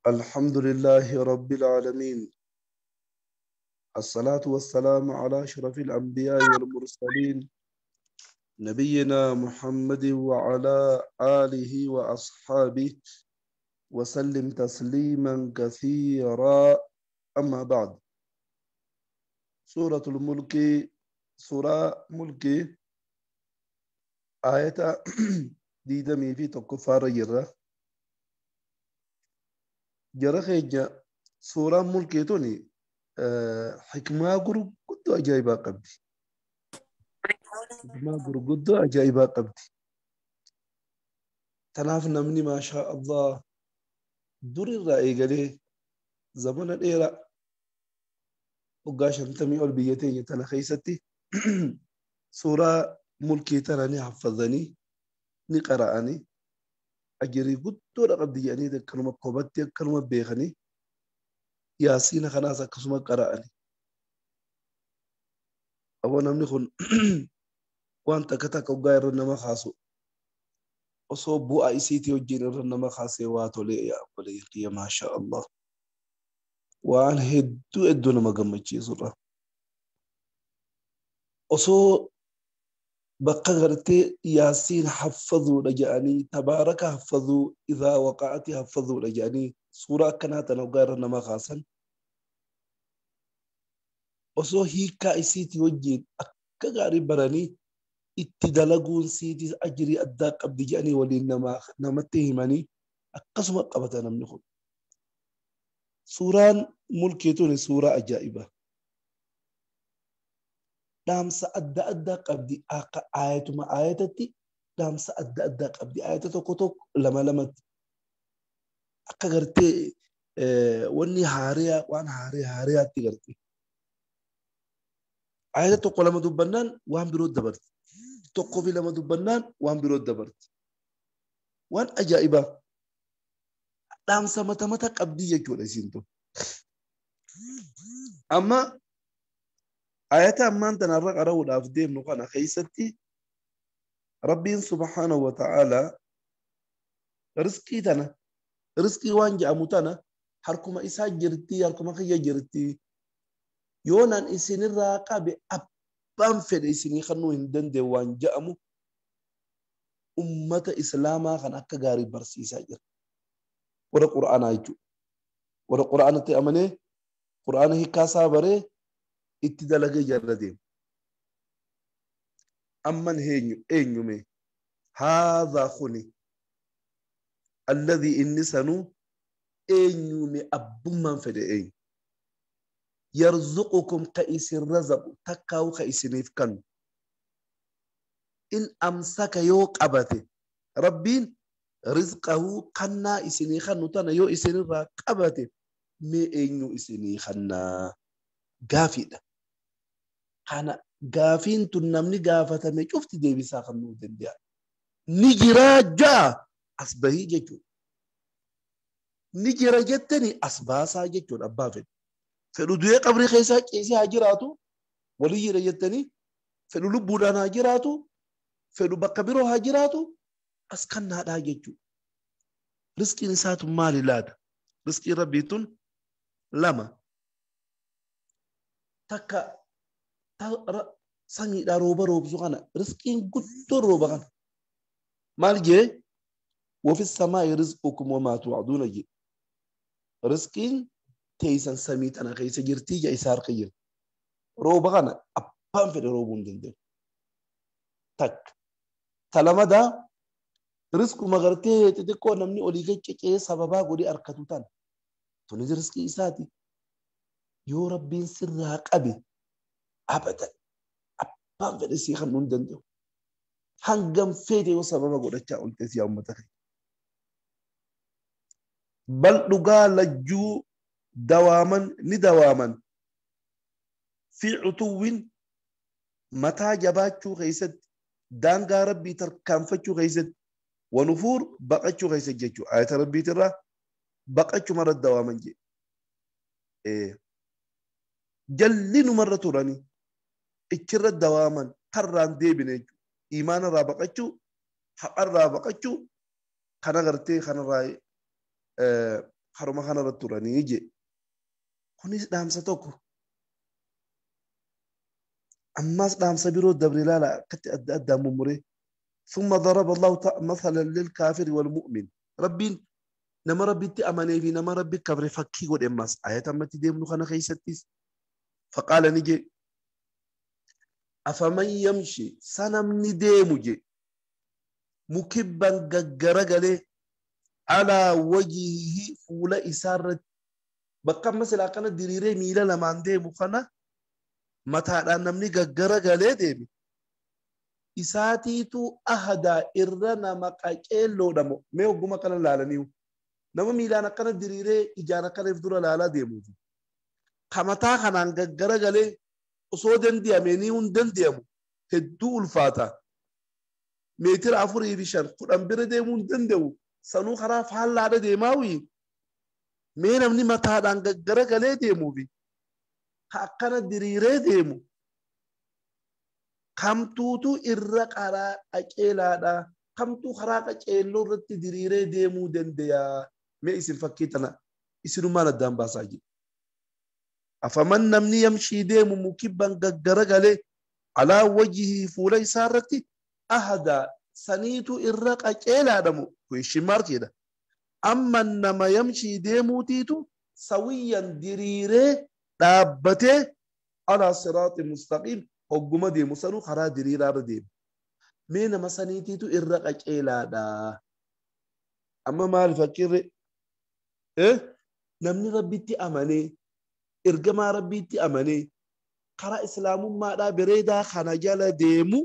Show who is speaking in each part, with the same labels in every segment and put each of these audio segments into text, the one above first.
Speaker 1: الحمد لله رب العالمين، الصلاة والسلام على أشرف الأنبياء والمرسلين، نبينا محمد وعلى آله وأصحابه وسلم تسليما كثيرا. أما بعد، سورة الملك، سورة ملك آية ديدمي في تكفار جرة جرة خيجة. سورة ملك توني حكمة قد أجايبا قبدي، حكمة قد أجايبا قبدي. تناف نمني ما شاء الله در الرأي قليه زمن الإيراء وقاشن تمي أول بيتين تنخيستي سورة ملكي تراني حفظني نقرأني أجري قدو رقبدي، يعني كلمة قبتي كلمة بيغني ياسين خلاص كسمة قرأني. أبو نمني خن وانت كتك وغير نما خاصو وصوب بو اي سي تي وجين نما خاصي واتو لي يا أبو ما شاء الله. وان هدو ادو نما قمتشي سورة وصو بقى غرتي ياسين حفظوا رجعني، تبارك حفظوا، إذا وقعت حفظوا رجعني. سورة كانت أنا وغير نما خاصا وصو هيكا إسيتي وجين أكا غاري براني اتدلقون سيتي أجري أداك أبدي جاني ولي نما نمتهمني أقسم قبتنا من سوران ملكيتوني سورة أجائبة دامس أدى أدى قبدي آية ما آياتي دامس أدى أدى قبدي آية توكتوك لما لمت أكغرتي وني هاريا وان هاريا هاريا تغرتي آية توكو لما دبنان وان برود دبرت توكو في لما دبنان وان برود دبرت وان أجائبة دامس متى متى قبدي يجون أسينتو. أما آيات أمان تنرق أروا الأفديم نقانا خيستي ربي سبحانه وتعالى رزقي تنا رزقي وانجا أموتنا حركما إسا جرتي حركما خيا جرتي يونان إسين الراقة بأبان فد إسيني خنو هندن دي وانجا أمو أمة إسلاما خان أكا غاري برسي إسا جر ورا قرآن آيجو ورا قرآن تأمني قرآن هي كاسا بري اتدلقي جردين. أمن هينيو أينيو هذا خني الذي إني سنو أينيو مي أبومن فدي يرزقكم كيس الرزق تكاو كيس نيفكن إن أمسك يوك أبته ربين رزقه قنا إسني خنو تنا يو إسني راقبته مي أينيو إسني خنا gaafidha. Kana gaafiin tun namni gaafatame cufti deebisaa kan nuu danda'a. Ni jiraa jaa as bahii jechuudha. Ni jira jettani as baasaa jechuudha abbaa fedhu. Fedhu du'ee qabrii keessaa ciisee haa jiraatu walii jira jettani fedhu lubbuudhaan haa jiraatu fedhu bakka biroo haa jiraatu as kannaadhaa jechuudha. Riskiin isaatu maali laata? Riskiin rabbii tun lama. Takka samiidhaa rooba roobsu kana riskiin guddoo rooba kana maal jee wafi samaa'i rizqukum wamaa tuucaduuna jee riskiin teeysan samii tana keessa jirtii ja isaa harka jira rooba kana abbaan fedhe roobuu hin danda'u. Takka talamadaa riskuma gartee xixiqqoo namni olii gaccecee sababaa godhee harkatu tana tunis riskii isaati. Yoo rabbiin sirraa qabe abadan abbaan fedhe sii kan nun danda'u hangam feete yoo sababa godhachaa olte siyaa uummata kee. Bal dhugaa lajjuu dawaaman ni dawaaman fi cutuwwin mataa jabaachuu keessatti daangaa rabbii tarkaanfachuu keessatti wanufuur baqachuu keessatti jechuudha. Ayata rabbiitirraa baqachuu marra dawaaman jee. Jalli numarra turanii ichirra dawaaman karraan deebine jechuudha. Imaanarraa baqachuu haqarraa baqachuu kana gartee kanarraa Haruma kanarra turanii je. Kunis dhaamsa tokko. Ammas dhaamsa biroo dabre ilaala akkatti adda addaan mummuree. ثم ضرب الله مثلا للكافر والمؤمن. ربين نما ربي تأمني في نما ربي كفر فكي قد إماس آية أمتي ديم نخنا خيستيس. فقال نجي أفمن يمشي سنم نديم جي مكبا قرقلي على وجهه فول إسارة بقى مثلا كان دريري ميلا لما عندي مخنا متى نمني قرقلي ديمي isaatiitu ahadaa irra nama qaceelloodha moo mee ogguma kana laalaniiru nama miilaan akkana diriiree ijaan akkana if dura laalaa deemuufi kamataa kanaan gaggaragalee osoo dandiyame ni hun dandiyamu hedduu ulfaata meetira 4 fi 5 10 bira deemuu hin danda'u sanuu karaa faallaadha deemaawii mee namni mataadhaan gaggaragalee deemuufi ka akkana diriiree deemu kamtuutu irra karaa qaceelaadha. Kamtuu karaa qaceelloo irratti diriiree deemuu danda'a. Mee isin fakkii tana isinummaan addaan baasaa jiru. Afaman namni yamshii deemu mukibban gaggaragalee alaa wajhii fuula isaa irratti ahadaa saniitu irra qaceelaadha moo question mark jedha. Amma nama yamshii deemuutiitu sawiyyan diriiree dhaabbatee alaa siraaxi mustaqiim hogguma deemu sanuu karaa diriiraarra deemu. Mee nama saniitiitu irra qaceelaadha. Amma maal fakkiirre? Namni rabbitti amanee ergamaa rabbiitti amanee karaa islaamummaadhaa bareedaa kana jala deemu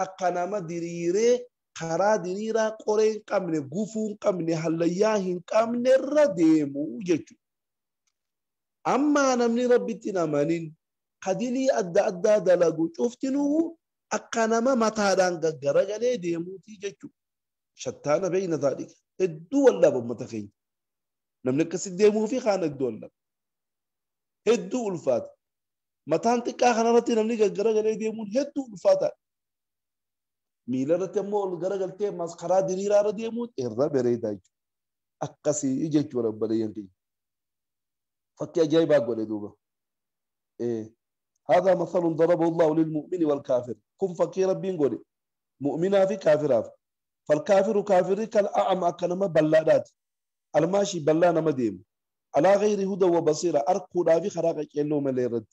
Speaker 1: akka nama diriiree karaa diriiraa qoree hin qabne gufuu hin qabne hallayyaa hin qabne irra deemu jechuudha. Amma namni rabbitti hin amanin kadilii adda addaa dalagu cuftinuu akka nama mataadhaan gaggaragalee deemuutii jechuudha. Shattaana beeyna dhaalika. Hedduu wallaaba uummata keenya. Namni akkasitti deemuu fi kaan hedduu wallaaba. Hedduu ulfaata. Mataan xiqqaa kanarratti namni gaggaragalee deemuun hedduu ulfaata. Miila irratti ammoo ol garagaltee ammas karaa diriiraa irra deemuun irra bareedaa jechuudha. Akkasii jechuudha obboleeyyan keenya. Fakkii ajaa'ibaa godhe duuba. هذا مثل ضربه الله للمؤمن والكافر. كن فكي ربين قولي مؤمنا في كافرات. فالكافر كافر كالأعمى كنما بلادات الماشي بلانا مديم على غير هدى وبصيرة أرقو في خراقة يلو مليرد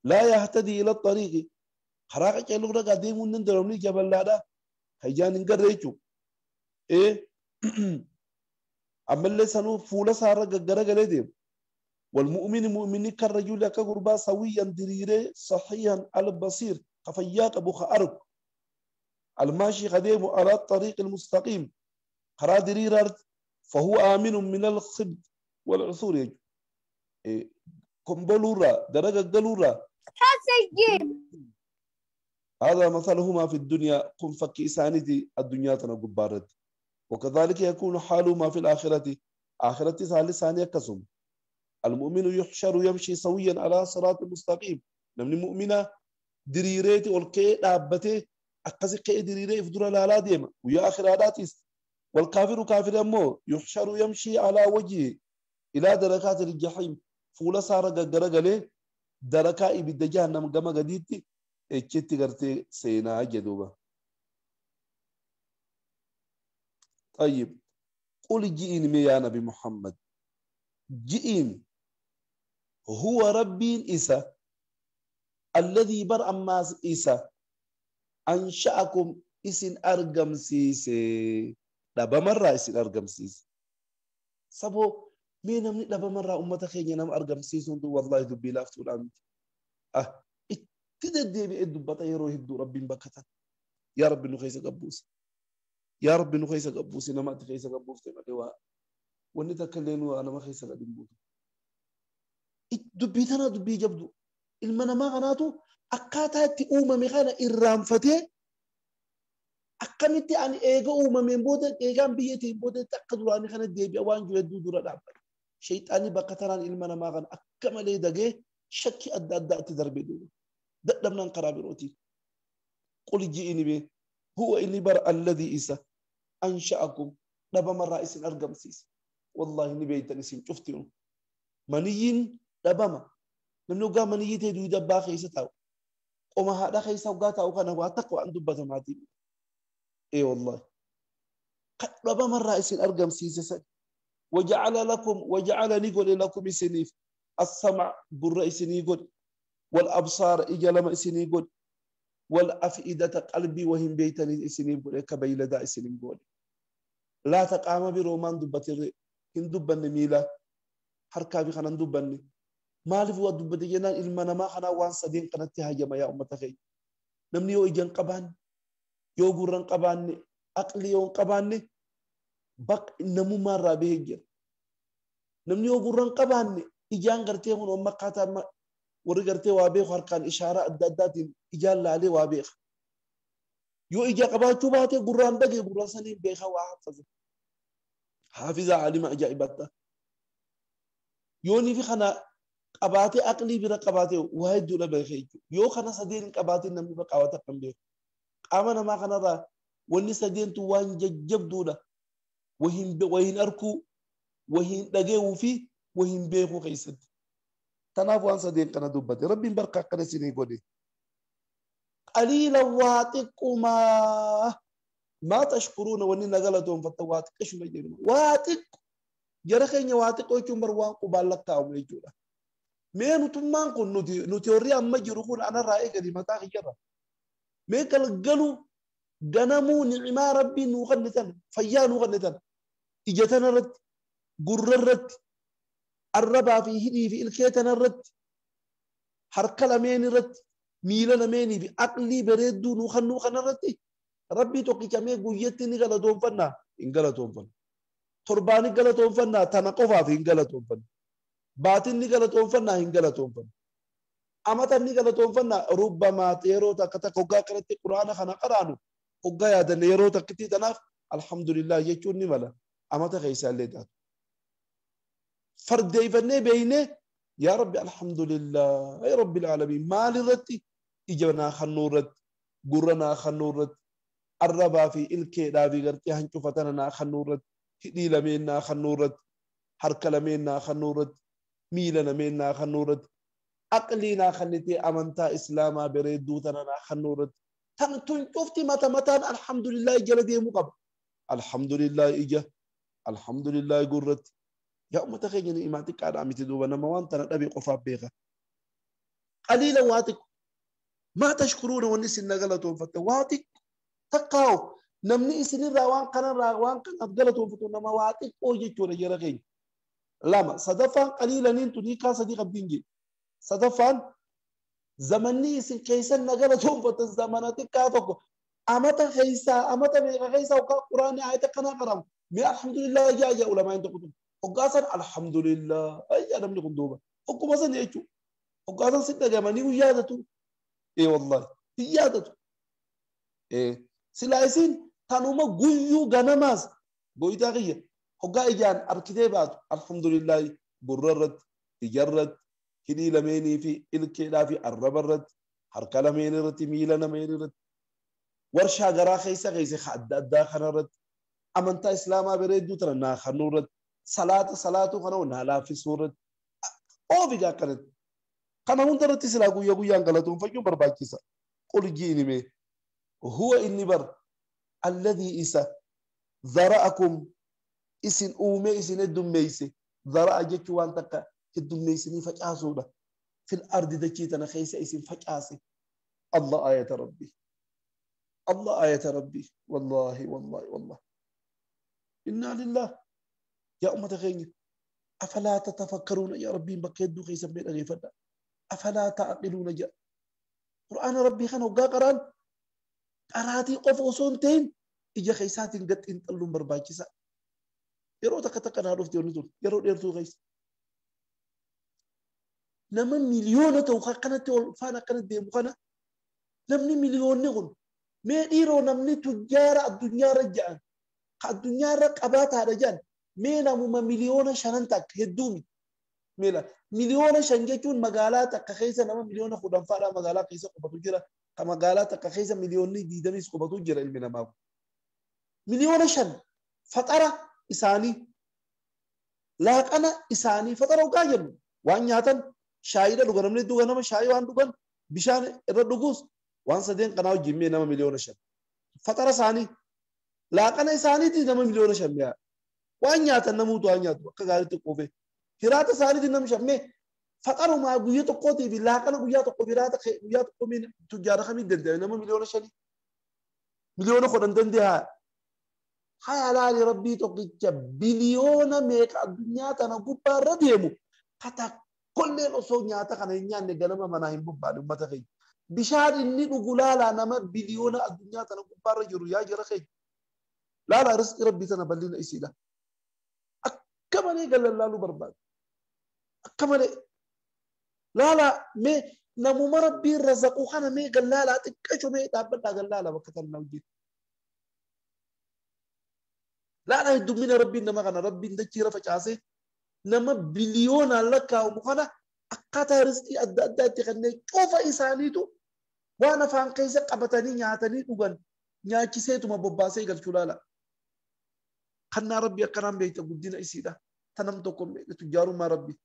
Speaker 1: لا يهتدي إلى الطريق خراقة يلو رقا ديمون نندرم لي جبلادا هيجان نقريتو إيه أما اللي سنو فولا سارة قرقة لديم. والمؤمن مؤمن كالرجل كغربا سويا دريري صحيحا البصير خفياك أبو خأرك الماشي خديم على الطريق المستقيم خرا درير فهو آمن من الخبط والعثور. إيه كمبلورا درجة قلورا هذا مثلهما في الدنيا قم فك إساندي الدنيا تنقبارد. وكذلك يكون حالهما في الآخرة آخرة ثالث كسم. المؤمن يحشر يمشي سويا على صراط مستقيم. نمني مؤمنة دريريتي والكي دابته أكسي كي دريري في لا لا ديما ويا آخر هذاتيس. والكافر كافر أمو يحشر يمشي على وجهه إلى دركات الجحيم فولا سارة قرقلي دركا إبدا جهنم قما قديتي اتشتي قرتي سينا جدوبة. طيب قل جئين يا نبي محمد جئين هو ربي إسا الذي بر أماس إسا أنشأكم إسن أرقم سيسي لابا مرة إسن أرقم سيسي سبو مين من لابا مرة أمتا خيني نام أرقم سيسون دو والله دبي لافتو الأمد اتدى بإدو بطيرو هدو ربي بكتا يا رب نخيس قبوس يا رب نخيس قبوس نما تخيس قبوس تما ونتكلم أنا ما خيس قدم بوتو dubbii tana dubbii jabdu ilma namaa kanaatu akkaataa itti uumame kana irraanfatee akkamitti ani eega uumameen booda eegaan biyyatiin booda akka duraanii kana deebi'a waan jiru hedduu dura dhaabbata. Shayxaanni bakka tanaan ilma namaa kana akka malee dagee shakkii adda addaa itti darbee duuba dadhabnaan karaa birootiin. Qul ji'ini bee huwa inni bara alladhii isa ansha'akum dhabamarraa isin argamsiise. Wallahi ni beeytan isin cufti maniyyiin dhabama. Namni hoggaa maniyyii ta'e duyda abbaa keessa taa'u. Qoma haadha keessa hoggaa taa'u kana waa takka waan dubbatamaatii. Ee wallahi. Dhabamarraa isin argamsiise san. Waja'ala lakum waja'ala ni godhe lakum isiniif as-sam'a gurra isinii godhe wal absaara ija lama isinii godhe wal af'idata qalbii wahin beeytanii isiniif godhe akka beeyladaa isinin godhe. Laata qaama biroo maan dubbatirre hin dubbanne miila harkaa fi kanan dubbanne. Maaliif waa dubbate jennaan ilma namaa kanaa waan sadeen kanatti hayyama yaa ummata keenya. Namni yoo ija hin qabaanne yoo gurra hin qabaanne aqlii yoo hin qabaanne namummaa irraa bahee jira. Namni yoo gurra hin qabaanne ijaan gartee kun amma akkaataa amma warri gartee waa beeku harkaan ishaaraa adda addaatiin ijaan laalee waa beeka. Yoo ija qabaachuu baate gurraan dhagee gurra saniin beeka waa hafaza. Haafiza aalima ajaa'ibatta. Yoo nifi kana qabaatee aqlii bira qabaatee waa hedduudha beeka jechuudha. Yoo kana sadeen hin qabaatin namni qabaata kan beeku. Qaama namaa kanarraa wanni sadeentu waan jajjabduudha. Wahin arkuu, wahin dhageewuu fi wahin beekuu keessatti. Tanaaf waan sadeen kana dubbate. Rabbiin barka akkana isinii godhe. Qaliila waa xiqqumaa maa tashkuruuna wanni na galatoonfatta waa xiqqishuma jedhama. Waa xiqqo. Jara keenya waa xiqqoo jechuun bar waan qubaan lakkaa'amu jechuudha. Mee nutummaan kun nuti warri amma jiru kun anarraa eegali mataa kiyyarra. Mee galgalu ganamuu ni'imaa rabbii nuu kenne tana fayyaa nuu kenne tana ija tana irratti gurra irratti arrabaa fi hidhii fi ilkee tana irratti harka lameen irratti miila lameenii fi aqlii bareedduu nuu kennuu kana irratti rabbii tokkicha mee guyyatti ni galatoonfannaa hin galatoonfannu. Torbaani galatoonfannaa tana qofaaf hin galatoonfannu. Baatiin ni galatoonfannaa hin galatoonfannu. Amata ni galatoonfannaa rubbamaa yeroo takka takka hoggaa kanatti quraana kana qaraanu hoggaa yaadanne yeroo takkitti tanaaf alhamdulillah jechuun ni mala. Amata keessaa illee taatu. Fardeeffannee beeynee yaa rabbi alhamdulillah ya rabbil aalamiin maal irratti ija naa kennuu irratti gurra naa kennuu irratti arrabaa fi ilkeedhaa fi gartee hancufa tana naa kennuu irratti hidhii lameen naa kennuu irratti harka lameen naa kennuu irratti miila lameen naa kennuu irratti aqlii naa kennitee amantaa islaamaa bareedduu tana naa kennuu irratti tan tun cufti mata mataan alhamdulillah jala deemuu qaba. Alhamdulillah ija alhamdulillah gurratti yaa ummata keenya ni'imaa xiqqaadhaa miti duuba nama waan tana dhabe qofaaf beeka. Qaliila waa xiqqo maa tashkuruuna wanni isin na galatoonfatte waa xiqqo takkaa'u namni isinirraa waan kanarraa waan kanaaf galatoonfatu nama waa xiqqoo jechuudha jara keenya. Lama sadaffaan qaliilaniin tun hiikaa sadii qabdiin jedhe. Sadaffaan zamanni isin keessan na galatoonfatan zamana xiqqaa tokko amata keessaa amata meeqa keessaa hoggaa quraanni ayata kanaa qaramu mee alhamdulillah jaa jaa ulamaan tokko tokko hoggaa san alhamdulillah ayyaa namni kun duuba hogguma san jechuudha hoggaa san si dhagamanii hin yaadatu ee wallahi hin yaadatu ee silaa isin tanuma guyyuu ganamaas gooyitaa kiyya hoggaa ijaan arkitee baatu alhamdulillah gurra irratti ija irratti hidhii lameenii fi ilkeedhaa fi arraba irratti harka lameen irratti miila lameen irratti warshaa garaa keessa keessa adda addaa kana irratti amantaa islaamaa bareedduu tana naa kennuu irratti salaata salaatuu kana naa laaffisuu irratti oofigaa akkanatti kana hunda irratti silaa guyyaa guyyaan galatoonfachuun barbaachisa. Qul jiini mee huwa inni bar alladhii isa zara'akum isin uume isin heddummeeyse zara'a jechuun waan takka heddummeeysinii facaasuudha. Fil ardi dachii tana keessa isin facaase. Allah ayata rabbi. Allah ayata rabbi. Wallahi wallahi wallahi. Inna lillah. Yaa ummata keenya. Afalaa tatafakkaruuna yaa rabbiin bakka hedduu keessan mee dhageeffadha. Afalaa ta'aqiluuna jedha. Qur'aana rabbii kana hoggaa qaraan qaraatii qofa osoo hin ta'in ija keessaatiin gad xiinxalluun barbaachisaa. Yeroo takka takka naa dhufti wanni tun yeroo dheertuu keessa. Nama miliyoona ta'u akkanatti ol faana akkanatti deemu kana namni miliyoonni kun mee dhiiroo namni tujjaara addunyaarra ja'an ka addunyaarra qabaataadha ja'an mee namuma miliyoona 5 takka hedduu miti. Meela miliyoona 5 jechuun magaalaa takka keessa nama miliyoona 10 fa'aadha magaalaa keessa qubatu jira. Ka magaalaa takka keessa miliyoonni 20 qubatu jira ilmi namaa kun. Miliyoona 5 faxara isaanii Laaqana isaanii faxara hoggaa jennu waan nyaatan shaayiidha dhugan namni dhugan nama shaayii waan dhugan bishaan irra dhugus waan sadeen kanaa wajjin mee nama 5,000,000. Faxara isaanii laaqana isaaniitii nama 5,000,000 mi'a. Waan nyaatan namuutu waan nyaatu akka gaariitti quufe. Hiraata isaaniitii nama 5 mee faxarumaa guyyaa tokkootii fi laaqana guyyaa tokko hiraata guyyaa tokko mee tujjaara kamii danda'e nama 5,000,000. 10,000,000 danda'a. Haya laali rabbii tokkicha biliyoona meeqa addunyaa tana gubbaarra deemu kata kolleen osoo nyaata kana hin nyaanne ganama manaa hin bobbaane uummata keenya. Bishaan inni dhugu laalaa nama biliyoona addunyaa tana gubbaarra jiru yaa jira keenya. Laalaa rizqii rabbii tana bal'ina isiidha. Akka malee galan laaluu barbaada. Akka malee laalaa mee namuma rabbiin razaquu kana mee gallaalaa xiqqasho mee dhaabbadhaa gallaalaa bakka tana hojjetu. Laalaa heddummina rabbiin nama kana rabbiin dachii irra facaasee nama biliyoonaan lakkaa'amu kana akkaataa rizqii adda addaatti kanneen cufa isaaniitu waan afaan keessa qabatanii nyaatanii dhugan nyaachiseetuma bobbaasee galchuu laala. Kannaa rabbii akkanaan beekta guddina isiidha. Tanam tokko hin beekne tujjaarummaa rabbii.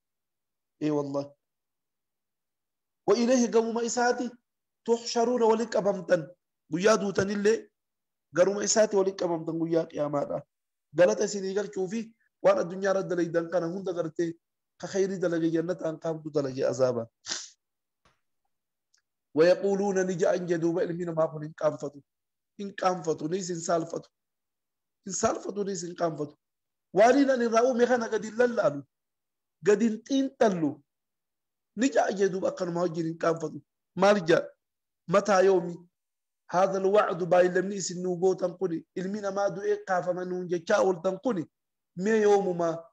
Speaker 1: Ee wallahi. Wa ilayhi gamuma isaati tuhsharuuna walitti qabamtan guyyaa duutanillee garuma isaati walitti qabamtan guyyaa qiyaamaadha. Galata isinii galchuu fi waan addunyaa irra dalaydan kana hunda gartee ka khayrii dalage jannataan kaamtu dalage azaabaan. Wayaquuluuna ni ja'an jedhuuba ilmi namaa kun hin qaanfatu. Hin qaanfatu ni isin saalfatu. Hin saalfatu ni isin qaanfatu. Waan inni ani irraa uume kana gadi hin lallaalu. Gadi hin xiinxallu. Ni ja'a jedhuuba akkanuma wajjin hin qaanfatu. Maal ja'a? Mataa yoomi? هذا الوعد بايلمني سنو غوتن كوني المينا ما دوي كافما نون جچا اولتن كوني مي يوم ما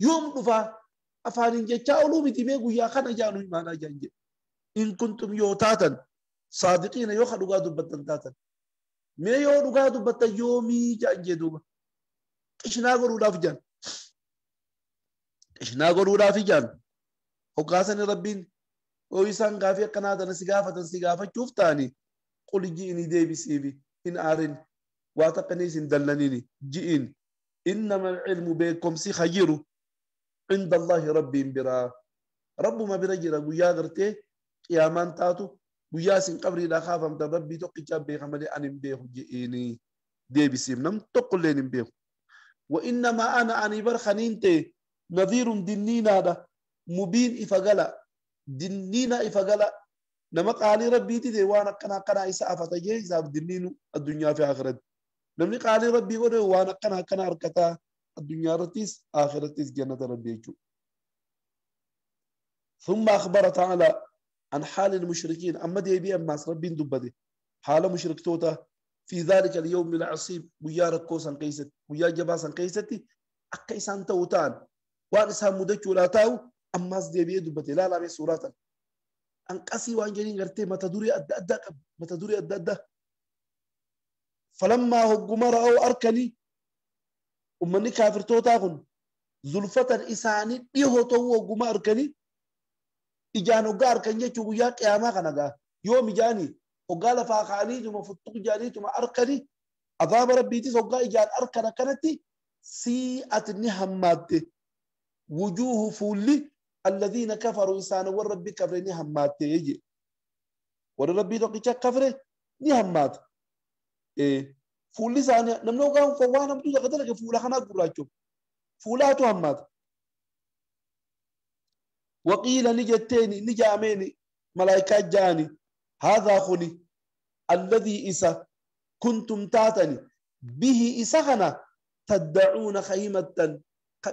Speaker 1: يوم دفا افانين جچا اولو متي مي غيا خنا جانو ما جانج ان كنتم يوتاتن صادقين يو خدوغا دبتن تاتن مي يو دوغا دبت يومي جانج دوبا قشنا غرو داف جان قشنا غرو داف جان وقاسن ربين او يسان غافي قناتن سغافتن سغافه شوفتاني قل جئني ديبي سيبي إن آرن واتقنيس دلنيني جئين إنما العلم بكم سي خيرو عند الله ربي برا رب ما برجر ويا غرتي قيامان تاتو ويا سين قبري لا خاف ام ربي توقي جاب بي أن بيه جئيني ديبي سيب نم تقول بيه وإنما أنا أني برخنينتي نذير دنينا هذا مبين إفقلا دنينا إفقلا نما قالي ربي تدي وانا قنا قنا إسا أفتجي إذا بدنينو الدنيا في آخرت نمني قالي ربي وانا قنا قنا أركتا الدنيا رتيس آخرتيس جنة ربي جو. ثم أخبر تعالى عن حال المشركين أما دي بي أما ربي دبدي حال مشرك توتا في ذلك اليوم العصيب ويا ركوسا قيست ويا جباسا قيستي أكيسان توتان وانسان مدكو لا تاو أما دي بي دبدي لا لا بسوراتا أنقسي وأنجلين غرتي ما تدوري أدى أدى ما تدوري أدى أدى فلما هجم رأوا أركني أمني كافر توتاهم زلفة إساني يهوتو هجم أركني إجانو قار كان يجوا ياك يا ما خنقا يوم جاني وقال فاخاني ثم فتق جاني ثم أركني عذاب ربي تسوق إجان أركنا كنتي سيئة نهمات وجوه فولي الذين كفروا إنسان والرب كفر نهمات يجي والرب توقيت كفر نهمات إيه فولي ثانية نمنو قام فوانا بدو قتلك فولا خنا قراچو فولا تهمات وقيل نجتيني نجاميني ملائكة جاني هذا خني الذي إسا كنتم تاتني به إسخنا تدعون خيمة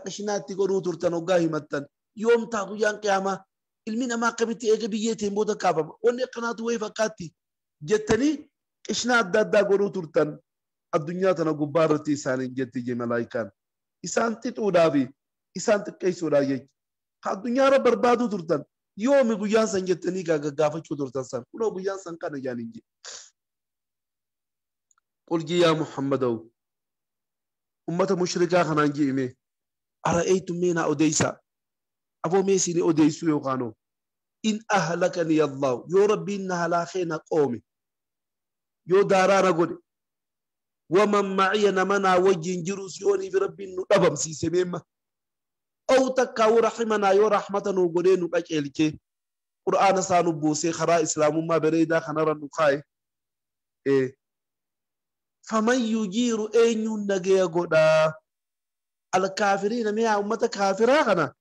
Speaker 1: قشناتي قرو ترتنو قاهمة يوم تاغو يان قيامة المين ما قبتي إيجابيتين بودا كافم وني قناة ويفقاتي جتني قشنات دادا قرو ترتن الدنيا تنا قبارتي إسانين جتي جي ملايكان إسان تتو دافي إسان تكيسو دايج الدنيا رب بربادو ترتن يوم غيان سان جتني غافه چو ترتن سان كلو غيان سان كان جانين قل جي يا محمد أمة مشركة خنان جي إمي أرأيتم مينا أوديسا أبو ميسيني أوديسو يوغانو إن أهلكني الله يو ربي إنها لا خينا قومي يو دارانا قولي ومن معي نمنا وجين جروس يوني في ربي إنه أبم سيسي ميما أو تكاو رحمنا يو رحمة نوغولي نقاكيلكي قرآن سانو بوسي خرا إسلام ما بريدا خنرا نقاي إيه فمن يجير أين نجي غدا الكافرين ميا أمة كافرة غنا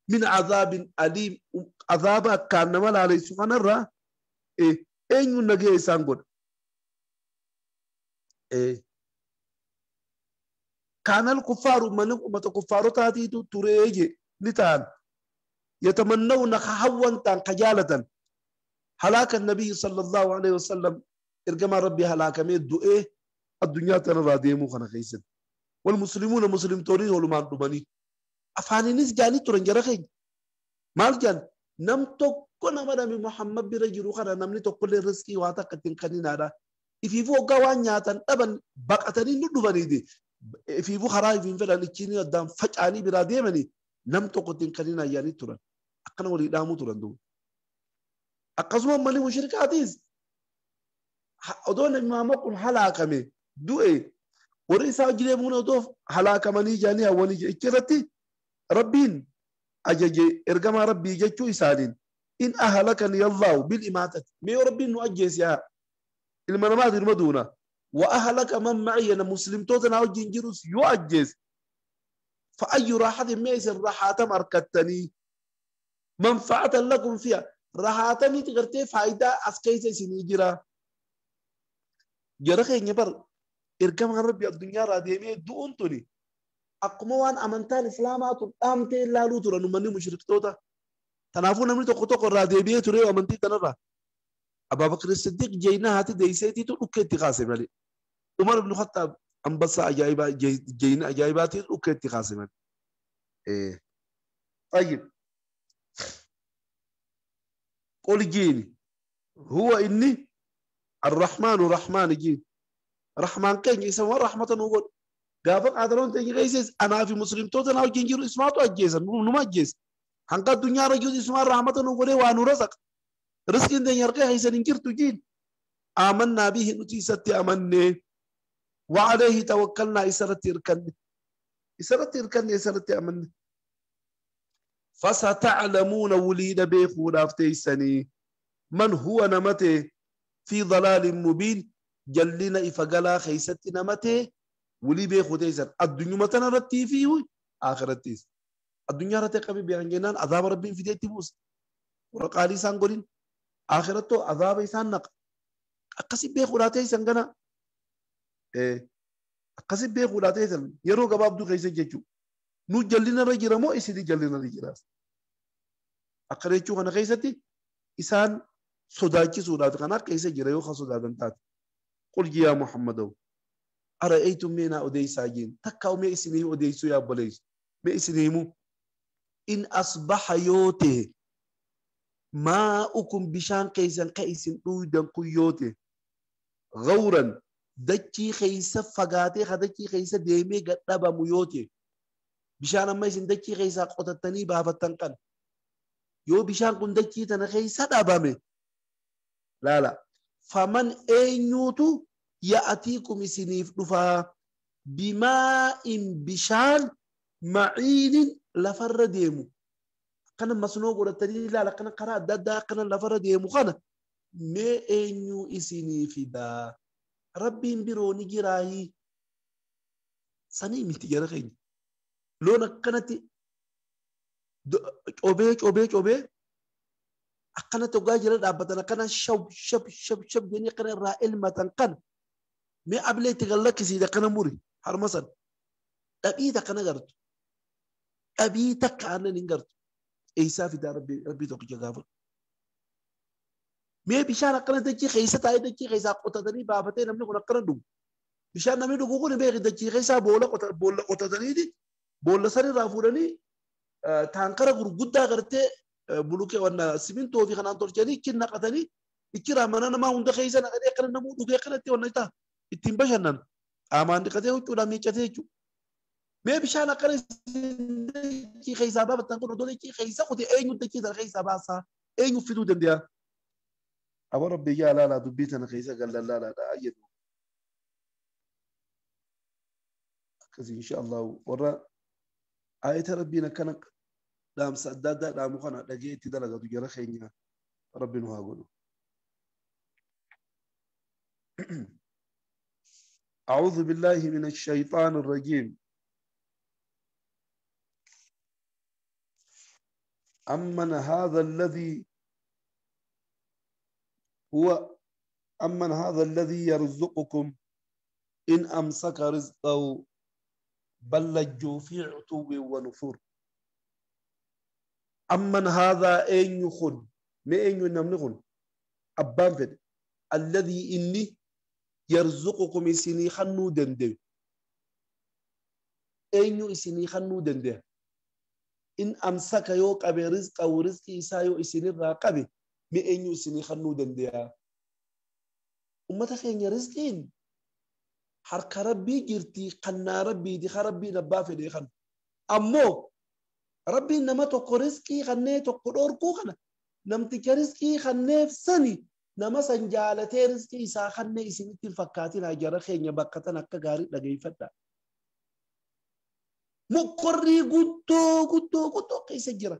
Speaker 1: من عذاب أليم عذاب كان مال عليه سبحان الله إيه أين نجي سانغود إيه كان الكفار من أمة كفار تاتي تريجي نتان يتمنون خهوا تان خجالة هلاك النبي صلى الله عليه وسلم إرجما ربي هلاك ميد إيه الدنيا تنرى ديمو خنا خيسن والمسلمون مسلم تورين ولمان دمني أفاني نس جاني ترنجرا خي مال جان نم تكون مدام محمد برجل خنا نمني تقول الرزق واتا كتن خنينا دا إفيفو قوان ياتن أبن بقتني ندبني دي إفيفو خراي فين فلان كيني قدام فجأني برا ديمني نم تقتن خنينا يعني ترن أقنا ولي دامو ترن دو أقسم مالي مشركاتيز أدون ما مقول هلاكمي دوئ ورئيسا جليمون أدوف هلاكمني جاني أولي جئتي ربين أجج إرجما ربي جتشو إسالين إن أهلكني الله بالإماتة مي ربين نؤجس يا المنامات المدونة وأهلك من معي أنا مسلم توتنا أو جنجروس يؤجس فأي راحة ميس راحة مركتني منفعة لكم فيها راحتني تغرتي فايدة أسكيس سنيجرا جرخي نبر إرجما ربي الدنيا راديمي دونتني أقوم أمنتان إسلامات أمتي لا لوتر نمني مشرك توتا تنافون من تقطق الراديمية تري أمنتي تنرى أبا بكر الصديق جينا هاتي ديسيتي تؤكد تقاسم علي عمر بن الخطاب أنبص أجايبا جينا أجايباتي تؤكد تقاسم علي إيه طيب قل جيني هو إني الرحمن رحمن جين رحمن كين يسمى رحمة نقول قافك عذرون تيجي غيسس أنا في مسلم توتن أو جنجير اسمه أجيس نو ما أجيس هنقا الدنيا رجل اسمه رحمة نقول وأنو رزق رزق إن يرقى هيسن إنكر تجين آمنا به نتيست أمني وعليه توكلنا إسرت إركن إسرت إركن إسرت أمني فستعلمون وليد بيخون أفتيسني من هو نمته في ضلال مبين جلنا إفقلا خيست نمته ولي بيخو تيسر الدنيا متنا رتي فيه آخرتيس الدنيا رتي قبي بيعنجنان عذاب ربي في ديتي بوس ورقالي سانقولين آخرته عذاب إسان نق أقصي بيخو لا تيسن غنا إيه أقصي بيخو لا تيسن يرو قباب دو خيسة جيجو نو جلنا رجرا مو إسدي جلنا رجرا أقريتشو غنا خيستي إسان صداكي صدات غنا خيسة جريو خصدات تات قل يا محمد أرأيتم مينا أديسا جين تكاو مي إسنيه أديسو يا بليس مي إسنيمو إن أصبح يوته ماؤكم بشان كيسن كيسن أويدن كيوته غورا دكي خيسة فقاتي خدكي خيسة ديمي قطبا ميوته بشان أما إسن دكي خيسة قطتني بافتنقن يو بشان كن دكي تنخيسة دابامي لا لا فمن أين يأتيكم سنيف دفا بماء بشان معين لفر ديمو كان مسنو قرتني لا لا كان قرا ددا كان لفر ديمو خنا مي انيو اسنيف دا ربي بيروني جراي سني متجرخين لون كانت اوبي اوبي اوبي أكنا تجاجر دابتنا كان شب شب شب شب جني كان رائل ما تنقن مي قبل تغلق سيدا كان موري هرمسن أبي تكنا قرت أبي تكنا نقرت إيسا في دار ربي ربي توقي جافر مي بيشان كنا تجي خيسة تاي تجي خيسة قطتني بابتين نملك نقرن دوم بيشان نملك نقول بيغ تجي خيسة بولا قط بولا قطتني دي بولا سري رافورني تانكرا غرغدا قرت بلوكي وانا سمنتو في خنان ترجاني كنا قتني إكرا منا ما هند خيسة نقدر كنا نمو دوغي كنا تي وانا تا ittiin bashannan qaamaan dhiqatee huccuudhaan miiccatee jechuudha. Mee bishaan akkana dachii keessaa baafattan kun odoo dachii keessa qote eenyu dachii sana keessaa baasaa eenyu fiduu danda'a? Aboo rabbi yaa laalaa dubbii sana keessa gallallaalaadha jedhu. Akkasii insha Allah warra Ayata rabbiin akkana dhaamsa adda addaa dhaamu kana dhagee itti dalagatu jara keenya rabbi nu haa godhu. أعوذ بالله من الشيطان الرجيم. أمن هذا الذي هو أمن هذا الذي يرزقكم إن أمسك رزقه بل لجوا في عتو ونفور. أمن هذا أين يخن ما أين ينملخن أبان فد الذي إني يرزقكم إسني خنو دنده أين إسني خنو دنده إن أمسك يوك أبي رزق أو رزق إسايو إسني راقبي ما أين إسني خنو دنده أمتا خين رزقين حركة ربي جرتي قنا ربي دي خربي نبافي دي خن أمو ربي نما توكو رزقي خنّي توكو دوركو خنا نمتك رزقي خنّي في سني نما سنجالتي رزقي إسا خنّي إسنتي الفكاتين هجر خين يبقتن أكا غاري لغي فتا مقري قدو قدو قدو كيسا جرا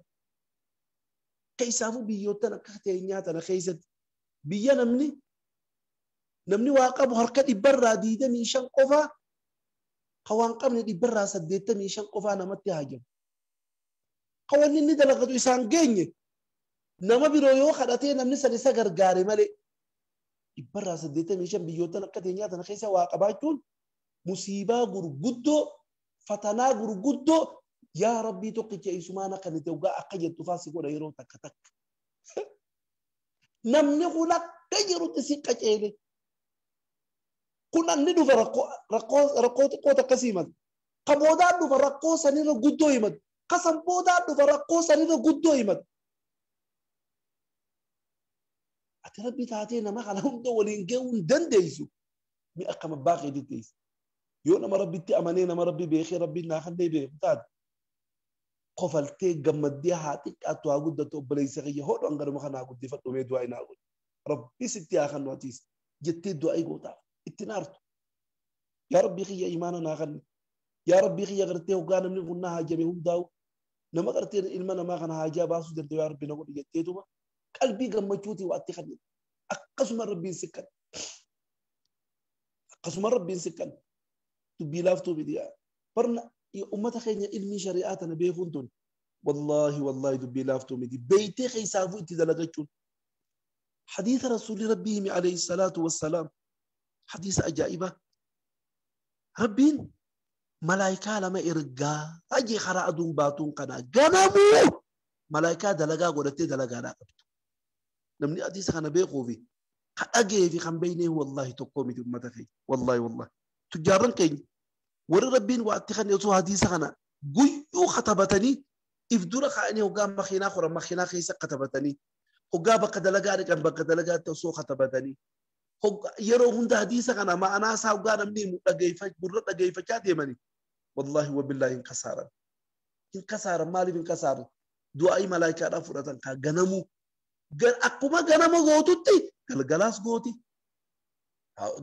Speaker 1: كيسافو بيوتنا كختينياتنا خيست بيا نمني نمني واقب هركة برا ديدا ميشان قفا قوان قبل دي برا سديتا ميشان قفا نمتي هاجم قوانين ندلقتو إسان جيني نما بيرو خدتي نمني سنسا غرغاري مالي برا سديتا ميشان بيوتنا كتينياتنا خيسا واقباتون مصيبة غرغدو فتنا غرغدو يا ربي توقي إسمانا كنتوغا أقيد تفاسي كودا يرو تك تك نمني غلا كيرو تسيقا كيلي كنا ندو فرقو رقو رقو قوة قسيمة قبودا دو فرقو سنير قدو يمد قسم بودا دو فرقو سنير قدو يمد أتربي تاتينا ما خلاهم دو ولين دنديسو مي أقام باقي دي تيس يونا ما ربي تي أمانينا ما ربي بيخي ربي ناخن دي بيخ تاد قفلتي جمدي هاتك أتوا قد تو بليسغي هو أنغر ما خنا قد فتو مي دعاء ناقول ربي ستي آخر نواتيس جتي دعاء قوتا اتنارت يا ربي خي إيماننا غني يا ربي خي غرتي وقانا من غناها جميعهم داو نما غرتي إلمنا ما غناها جابا سودر يا ربي نقول جتيتما قلبي قمتوتي وأتي خني أقسم ربي سكن أقسم ربي سكن تبي لافتو بديا برنا أمة خينا علمي شريعتنا بيخونتون والله والله تبي لافتو بدي بيتي خي سافو اتدلقتشون حديث رسول ربهم عليه الصلاة والسلام حديث أجائبة ربين ملايكة لما إرقا أجي خرا أدون باتون قنا غنمو ملايكة دلقا قولتي دلقا راقبتو نمني أديس خنا بيقو في أجي في خن بينه والله تقومي أمتك والله والله تجارن كين ور ربين وقت خن يسو حديث خنا قيو خطبتني إفدور خاني وقام مخينا خورا مخينا خيسا خطبتني وقام بقدلقا رقم بقدلقا تسو خطبتني yeroo hunda hadiisa kana ma'anaa isaa hoggaa namni gurra dhageeffachaa deemani wallahi wabillahi hin kasaaran hin kasaaran maaliif hin kasaaran du'aa'ii malaayikaadhaan fudhatan kaa ganamuu akkuma ganama gootutti galgalaas gooti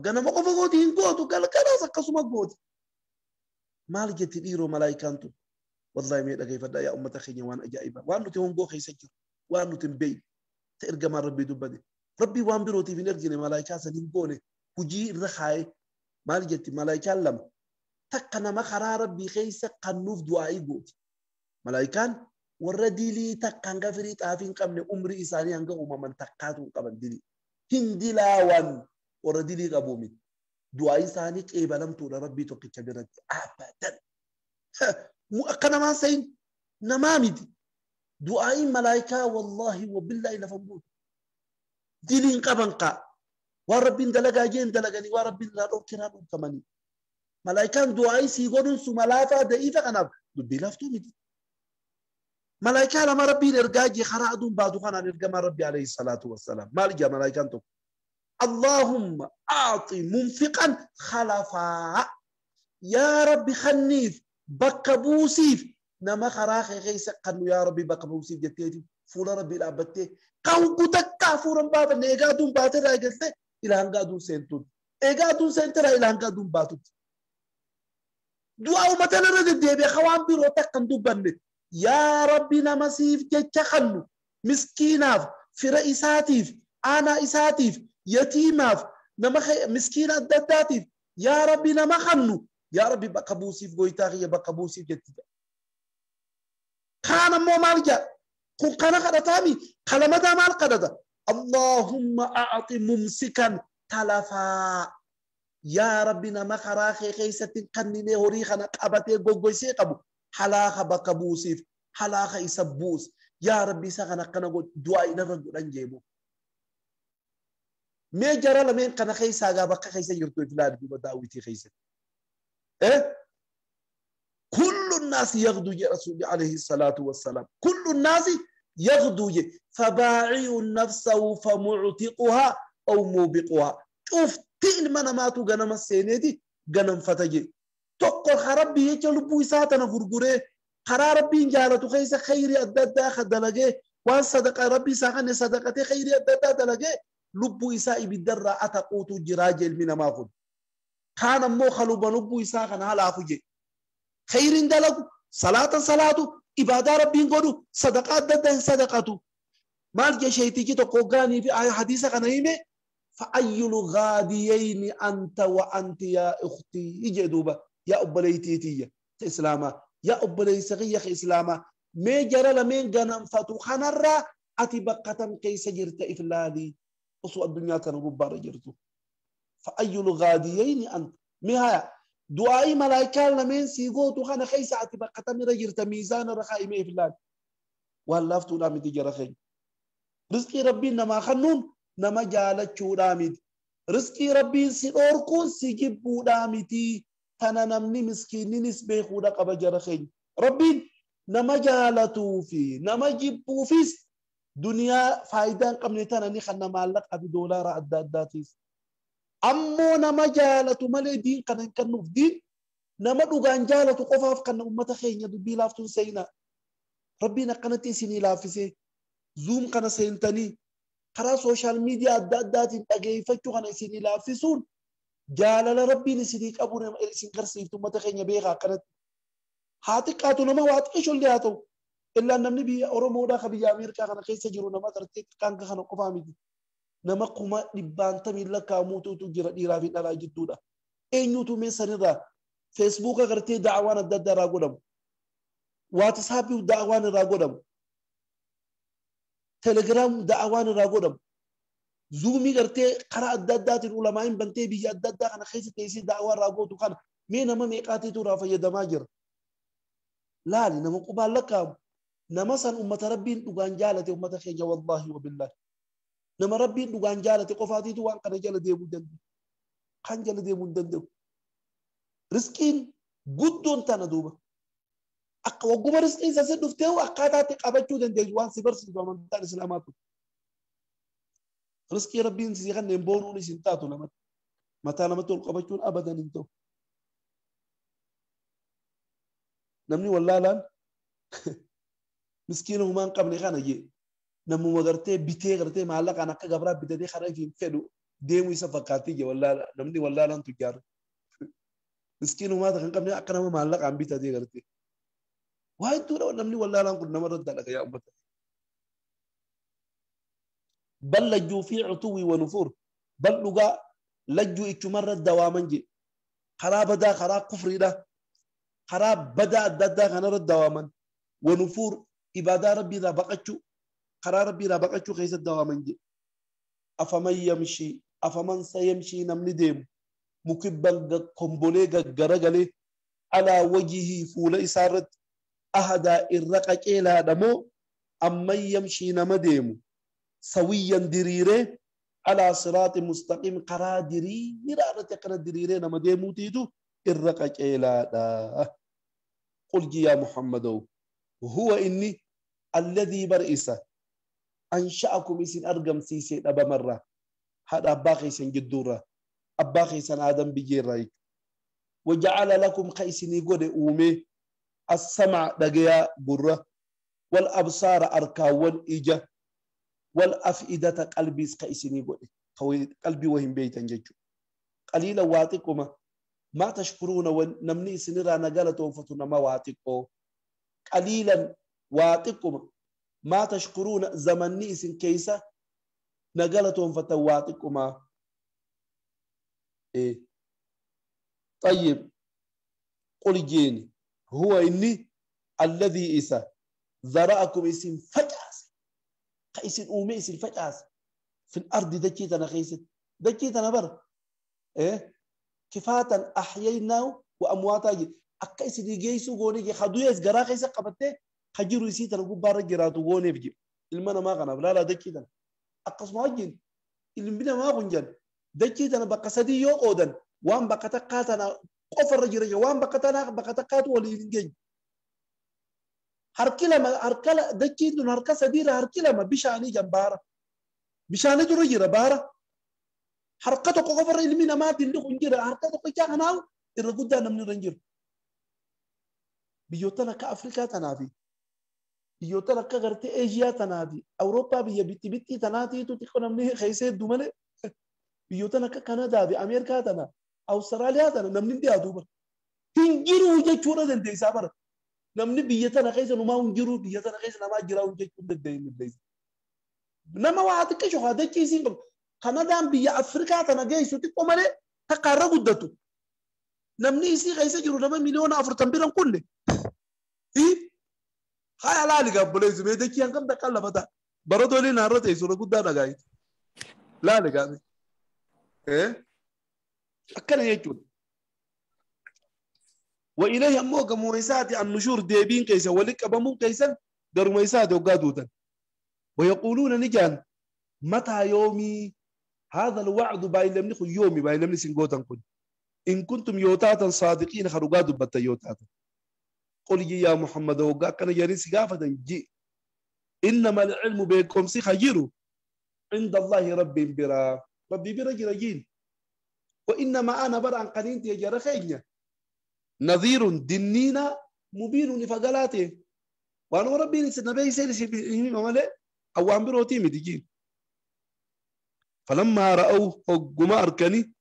Speaker 1: ganama qofa gooti hin gootu galgalaas akkasuma gooti maal jetti dhiiroo malaayikaan tun wallahi mee dhageeffadhaa yaa ummata keenya waan ajaa'ibaa waan nuti hongoo keessa jiru waan nuti hin beekne ta ergamaan rabbii dubbate ربي وان بروتي في نرجع ملايكة سنين قونه وجي الرخاء ما رجعت ملايكة لم تكنا ما خرا ربي خيس قنوف دعائي قوت ملايكان وردي لي تكان غفري تافين قبل عمري إساني أنك وما من تكاتو قبل دلي هندي لا وان وردي لي قبومي دعائي ساني كيف لم تقول ربي توقي كبيرة أبدا مو أكنا ما سين نمامي دعائي ملايكة والله وبالله لفموت دلين قبنقا وربي دلقا جين دلقاني وربي لا روكنا كماني ملايكان دعائي سيقولون سملافا دئيفة قناب دبي لافتو مدي ملايكا لما ربي الإرقاجي خرادون بعدو خانا نرقما ربي عليه الصلاة والسلام ما لجا ملايكان تو اللهم أعطي منفقا خلفا يا ربي خنيف بكبوسيف نما خراخي غيس قنو يا ربي بكبوسيف جتيتي فولا ربي الأبتي قوقو تكا فورا بابا نيغادون باتر رايقلت إلى هنغادون سنتون إيغادون سنتر إلى هنغادون باتوت Du'aa uummata irra deddeebi'e hawaan biroo takkan dubbanne. Yaa Rabbi nama siif jecha kannu miskiinaaf, fira isaatiif, aanaa isaatiif, yatiimaaf, nama miskiina adda addaatiif yaa Rabbi nama kannu yaa Rabbi bakka buusiif goytaa kiyya bakka buusiif jetti. Kaan ammoo maal jedha? Kun kana kadhataami kalamataa maal kadhata? Allahumma a'ti mumsikan talafaa. Yaa Rabbi nama karaa kee keessatti kanninee horii kana qabatee goggoysee qabu halaaka bakka buusiif, halaaka isa buus. Yaa Rabbi isa kana akkana godhu du'aa inarra godhan jeemu. Mee jara lameen kana keessaa gaa bakka keessa jirtu ifilaali duuba daawwitii keessatti. Kullu الناس يغدو يا رسول عليه الصلاة والسلام. كل الناس يغدو فباعي نفسه فمعتقها أو موبقها. شوف تقل من ماتو غنم السينيتي غنم فتجي. تقول خربي يجلبو إساتنا غرغري خرا ربي جالتو خيس خيري أددا خدلجي وان صدق ربي ساخن صدقتي خيري أددا دلجي لبو إساء بالدرة أتقوتو جراجل من ما خد. كان مو خلوبا لبو إساء خن هلا أخجي خير دلقو صلاة صلاة إبادة ربي قدو صدقات ددا صدقاتو مال جشيتي تقوغاني في آية حديثة خنايمة فأي الغاديين أنت وأنت يا أختي يجدوبا يا أبليتي إسلاما يا أبلي سغيخ إسلاما ما جرى لمن غنم فتو خنرا أتي بقتم كيس جرت إفلالي أصو الدنيا تنغبار جرتو فأي الغاديين أنت مهايا دعائي ملائكة لمن سيغوتو خنا خيس أتي بقتم رجرت ميزان رخائم إفلال واللافتو لامي تجرى خير رزقي ربي نما خنون نما جالت شورامد رزقي ربي سيوركون سيجيب دامتي تنا نمني مسكينين سبيخودا قبا جرخين ربي نما جالتو في نما جيبو فيس دنيا فايدان قمني تنا ني خنا مالك ابي دولار اداداتيس امو نما جالتو مالي دين كان كنوف دين نما دوغان جالتو قفاف كان امته خين دبي لافتون سينا ربي نقنتي سيني لافسي زوم كان سينتني karaa social media adda addaatiin dhageeffachuu kana isinii laaffisuun jaalala rabbiin isinii qabu isin garsiiftu uummata keenya beekaa akkanatti. Haa xiqqaatu nama waa xiqqishollee haa ta'u. Illaan namni biyya Oromoodhaa ka biyya Ameerikaa kana keessa jiru nama gartee xiqqaan kana qofaa miti. Nama 150,000 lakkaa'amuutu jira dhiiraa fi dhalaa jidduudha. Eenyutu mee sanirraa feesbuuka gartee da'awaan adda addaa irraa godhamu. Waatisaapii da'awaan irraa godhamu. Telegram da'awaan irraa godhamu. Zuumii gartee karaa adda addaatiin ulamaa'in bantee biyya adda addaa kana keessa teessee da'awaa irraa gootu kana mee nama meeqaatiitu irraa fayyadamaa jira. Laali nama qubaan lakkaa'amu. Nama san ummata rabbiin dhugaan jaalate ummata keenya wallaahi wa billaahi. Nama rabbiin dhugaan jaalate qofaatiitu waan kana jala deemuu danda'u. Kan jala deemuu hin danda'u. Riskiin guddoon tana duuba. Akka wagguma riskiin isa si dhuftee akkaataatti qabachuu dandeessu waan si barsiisu amantaan islaamaa ture. Riskii rabbiin si kanneen boonuun isin taatu namatti. Mataa namatti ol qabachuun abadan hin ta'u. Namni wallaalaan miskiina humaa hin qabne kana jee namuma gartee bitee gartee maallaqaan akka gabraa bitatee karaa ifiin fedhu deemuu isa fakkaattii jee wallaala namni wallaalaan tujjaarra. Miskiina humaa kan qabne akka nama maallaqaan bitatee gartee. Waa hedduudha namni wallaalaan kun namarra dalaga yaa uummata. Bal lajjuu fi cutuwii wa nufuur bal dhugaa lajjuu ichumarra dawaaman jee karaa badaa karaa kufriidha karaa badaa adda addaa kanarra dawaaman wa nufuur ibaadaa rabbiirraa baqachuu karaa rabbiirraa baqachuu keessatti dawaaman jee afaman yamshii afaman sayamshii namni deemu mukibban kombolee gaggaragalee alaa wajihii fuula isaarratti ahadaa irra qaceelaadha moo amman yamshii nama deemu sawiyan diriiree alaa siraati mustaqiim karaa diriiraa irratti akkana diriiree nama deemuutiitu irra qaceelaadha. Qul yaa Muhammadow huwa inni alladhii bar'isa ansha'akum isin argamsiisee dhabamarraa haadha abbaa keessan jidduurraa abbaa keessan aadam biyyeerraa jechuudha. Waja'ala lakum ka isinii godhe uumee السمع دقيا برة والأبصار أركاون إجا والأفئدة قلبي كإسني قولي قلبي وهم بيتا ججو قليلا واتكما ما تشكرون ونمني سنرا نقالتهم فتنما واتقو قليلا واتقكم ما تشكرون زمني سن كيسة نقالتهم فتواتقكما إيه. طيب قل جيني هو إني الذي إسا ذرأكم اسم فجأس اسم أومي اسم فجأس في الأرض دكيتنا خيست دكيتنا بر إيه كفاتا أحييناه وأمواتا أكا اسم يجيسو غوني خدويس غرا خيسا قبته خجيرو يسيتنا قبارة جراتو غوني بجي المنا ما غنب لا لا دكيتنا أقص ما جين المنا ما غنجن دكيتنا بقصدي يو قودن وان بقتقاتنا قفر رجل وان بقتنا بقتقات ولي هركلا هركلا دكين هركا سديرة هركلا ما بيشاني جنبارة بيشاني درجة بارة حركته قفر المنا ما تندق انجرة حركته قجا هناو الرجود ده نمني رنجر بيوتنا كأفريقيا تنافي بيوتنا كغرت إيجيا تنافي أوروبا بيا بيتي بيتي تنافي تتكون نمني خيسة دومنة بيوتنا ككندا بي أمريكا تنا أستراليا تنا نمني دي أدوبر تنجرو وجه شورا دندي سابر نمني بيتنا خيسة نما ونجرو بيتنا خيسة نما جرا وجه شورا دندي دندي نما وعدك شو هذا شيء سين كندا بيا أفريقيا تنا جاي سوتي كمالة تقرر قدته نمني يصير خيسة جرو نما مليون أفرتم بيرن كله إيه هاي على لك بوليس بيدك يان كم دخل لبتا برضو لي نارة تيسورة قدنا جاي لا لك إيه أكل يجون وإليه أموك مويساتي النشور ديبين كيسا ولك أبمو كيسا در مويساتي وقادوتا ويقولون نجان متى يومي هذا الوعد بايلمني خو يومي بايلمني سنغوتان كن إن كنتم يوتاتا صادقين خرقادو بتا يوتاتا قل يا محمد وقا كان يريس قافة جي إنما العلم بكم سيخجيرو عند الله ربي برا ربي برا جرجين وإنما أنا برا عن قنينتي يا جرخينيا نظير دنينا مبين فقلاته وأنا ربي نبي سيري مالي أو عم بروتي مدجين فلما رأوا هجما أركني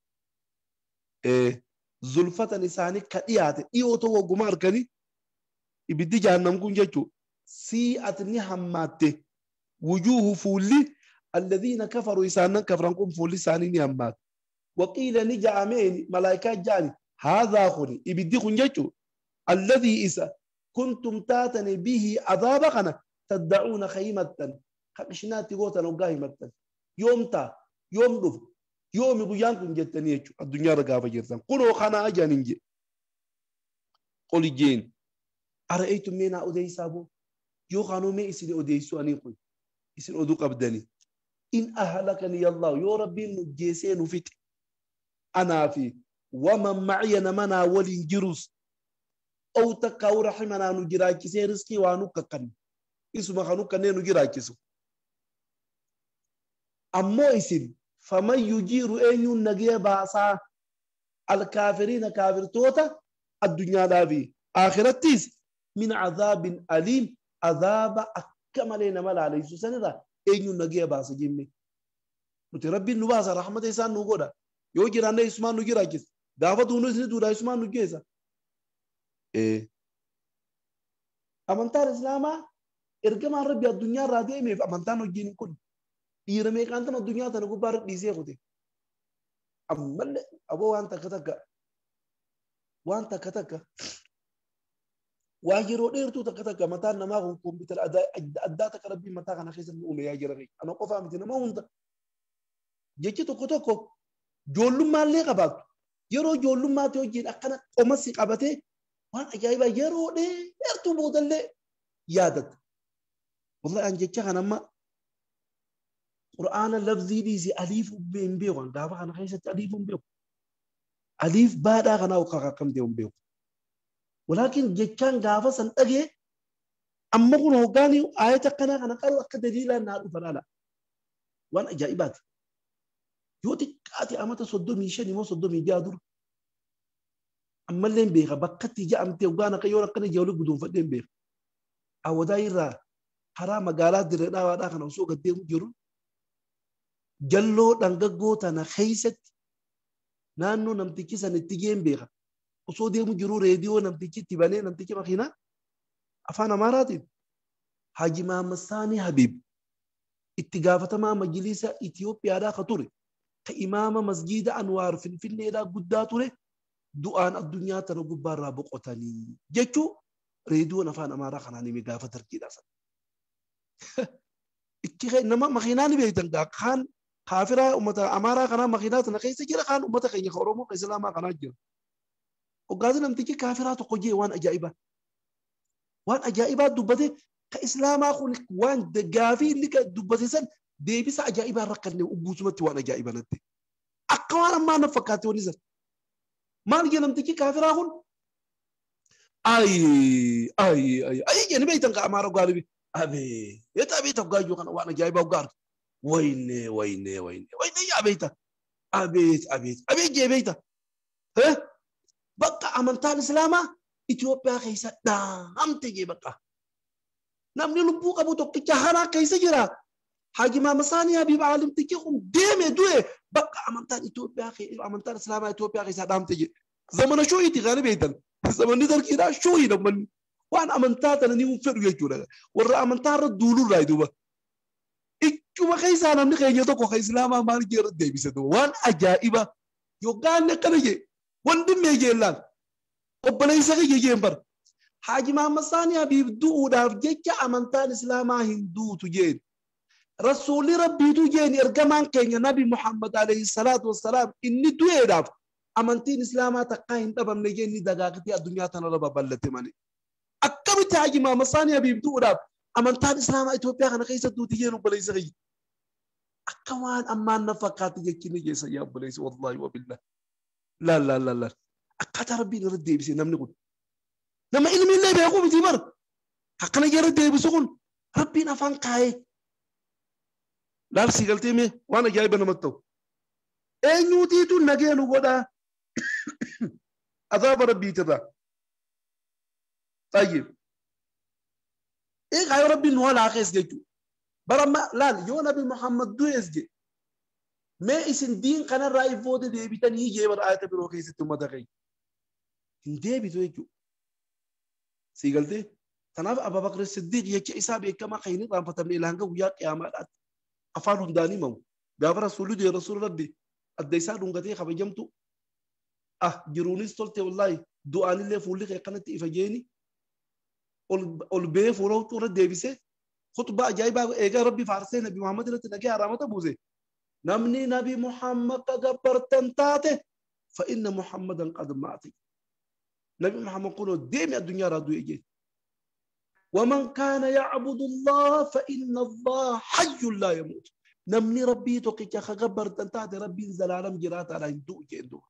Speaker 1: إيه زلفة نساني كديات إيوتو هجما أركني يبدي جهنم كون جاتو سيئتني هماته وجوه فولي الذين كفروا إسانا كفرانكم فولي ساني همات وقيل نجامين ملائكة جاني هذا خني يبدي كون جاتو الذي إسا كنتم تاتني به عذابنا تدعون خيمة خشناتي غوتا وقايمة يوم تا يوم دف يوم يقولون جتني الدنيا رقابة جرتان قلوا خنا أجانين قل جين أرأيتم مين أوديسابو يو خانو مي إسني أوديسو أني قل إسن أودو قبدني إن أهلكني الله يا ربي نجيسين وفيت أنا في ومن معي نمنا ولنجروس أو تكاو رحمنا نجراكسي رزقي وانوكا إسما خانوكا نجراكسو أمو إسن فمن يجير أن ينجي باسا الكافرين كافر توتا الدنيا دافي آخرتيس من عذاب أليم عذاب أكمل نمال عليه سنة أن ينجي باسا جمي متربي نباسا رحمة إسان نقودا يوجي رانا إسمان نجراكس دعوة نوس ندورا إسمان نجيسا إيه أمانتار إسلاما إرجمان ربي الدنيا راضي ميف أمانتار نجين كل إيرمي كانت الدنيا تنقول بارك ديزي خدي أمال أبو أنت كتك وأنت كتك واجرو ديرتو تكتك متى نما هو كمبيوتر أداة ربي متى أنا خيس الأم يا جري أنا قفا متى ما أنت جيت تكتكو جولو ما لي قبض يرو جولو ما تيجي أكنا أمسي قبته وأنا جايبة يرو ديرتو بودل يادت والله أن جيت أنا ما قرآن اللفظي دي زي أليف بين بيوان دابا أنا خيسة أليف بيو أليف بعد أنا وقع كم ديوم بيو ولكن جيتشان غافة سنتجي أما كون هوغاني آية كنا أنا قالوا أكدليل أن فلا وأنا جايبات يوتي كاتي أما تصدو ميشاني مو صدو ميجادور أما اللي بيغا بكتي جا أمتي وغانا كيورا كنا جاولي قدوم فدين بيغا أو دايرة حرام قالات درنا وانا كنا وسوق الدين جرون جلو دنگگو تنا خيست نانو نمتكي سنتجين بيغا Osoo deemu jiru reediyoo namtichi itti banee namtichi makiinaa afaan Amaaraatiin Haji Mahammad Saanii Habiib itti gaafatamaa majlisa Itoophiyaadhaa ka ture ka imaama masgiida Anwaar Finfinneedhaa guddaa ture du'aan addunyaa tana gubbaarraa boqotanii jechuu reediyoon afaan Amaaraa kanaan hime gaafa dargiidhaa sana. Itti nama makiinaa ni beektan gaa kaan kaafiraa uummata Amaaraa kanaa makiinaa tana keessa jira kaan uummata keenya ka Oromoo ka Islaamaa kanaa jira. Hoggaasi namtichi kaafiraa tokko jee waan ajaa'ibaa. Waan ajaa'ibaa dubbate ka Islaamaa kun waan gaafii inni dubbate san deebisa ajaa'ibaa rakkanne guutumatti waan ajaa'ibaa natti. Akka waan ammaa na fakkaate wanni san. Maal jee namtichi kaafiraa kun? Ay ay ay ay jee ni beektan ka Amaara gaaribi. Abee abeet hoggaayyuu kana waan ajaa'ibaa hoggaa arge. Wayne wayne wayne wayne yaa beekta. Abeet abeet abeet jee beekta. Bakka amantaan Islaamaa Itoophiyaa keessa dhaamte jee bakka. Namni lubbuu qabu tokkicha hanaa keessa jira. Haji Mahammad Saanii Habiib Aalimtichi kun deeme du'e bakka amantaan Itoophiyaa amantaan Islaamaa Itoophiyaa keessa dhaamte jee. Zamana shuuyiiti gaani beektan. Zamanni dargiidhaa shuuyi namni. Waan amantaa tana ni fedhu jechuudha. Warra amantaa irra duulurraa duuba. Ichuma keessaa namni keenya tokko ka Islaamaa maal jee irra deebise duuba. Waan ajaa'iba. Yookaan akkana jee. Wandimmee jeellaan. Obboleessa kiyya jeen bara. Haji Mahammad Saanii Habiib du'uudhaaf jecha amantaan Islaamaa hin duutu jeen. Rasuulli Rabbiitu jeen ergamaan keenya Nabi Muhammad alayhi salaatu wassalaam inni du'eedhaaf amantiin Islaamaa takkaa hin dhabamne jeen ni dagaagtee addunyaa tanarra babal'ate malee. Akkamitti Haji Mahammad Saanii Habiib du'uudhaaf amantaan Islaamaa Itoophiyaa kana keessa duuti jeen obboleessa kiyya. Akka waan ammaan na fakkaate jechi ni geessa yaa obboleessa wallaahi wabillah. Laal laal laal laal. Akkaataa Rabbiin irra deebise namni kun. Nama ilmi illee beekuu miti bara. Akkana irra deebisu kun Rabbiin afaan kaayee. Laal sii galtee mee waan ajaa'iba namatti ta'u. Eenyuutiitu nagee nu godhaa? Azaaba Rabbiitirraa. Tayyib. Eegaa yoo Rabbiin nu halaaqees jechuudha. Bara amma laal yoo Nabi Muhammad du'ees jedhe mee isin diin kanarraa ifoote deebitanii jee bara ayata biroo keessatti uummata keenya. Hin deebitu jechuudha. Sii galtee? Kanaaf Abaa Bakr Siddiq jecha isaa beekamaa kan hin irraanfatamne ilaa hanga guyyaa qiyaamaadhaatti afaan hundaan himamu. Gaafa rasuulli du'e rasuulli Rabbi adda isaa dhungatee kabajamtu ah jiruunis tolte wallaahi du'aanillee fuulli kee akkanatti ifa jeeni ol ba'ee fuula huccuu irra deebisee khutbaa ajaa'ibaa eegaa Rabbi faarsee Nabi Muhammad irratti nagee haraamata buuse. Namni Nabi Muhammad ka gabbartan taate fa inna Muhammadan qad maate. Nabi Muhammad kunoo deeme addunyaa irraa du'e jee. ومن كان يعبد الله فإن الله حي لا يموت. نمني ربي توكي خبر تنتهي ربي زلالم جرات على هندو جندو.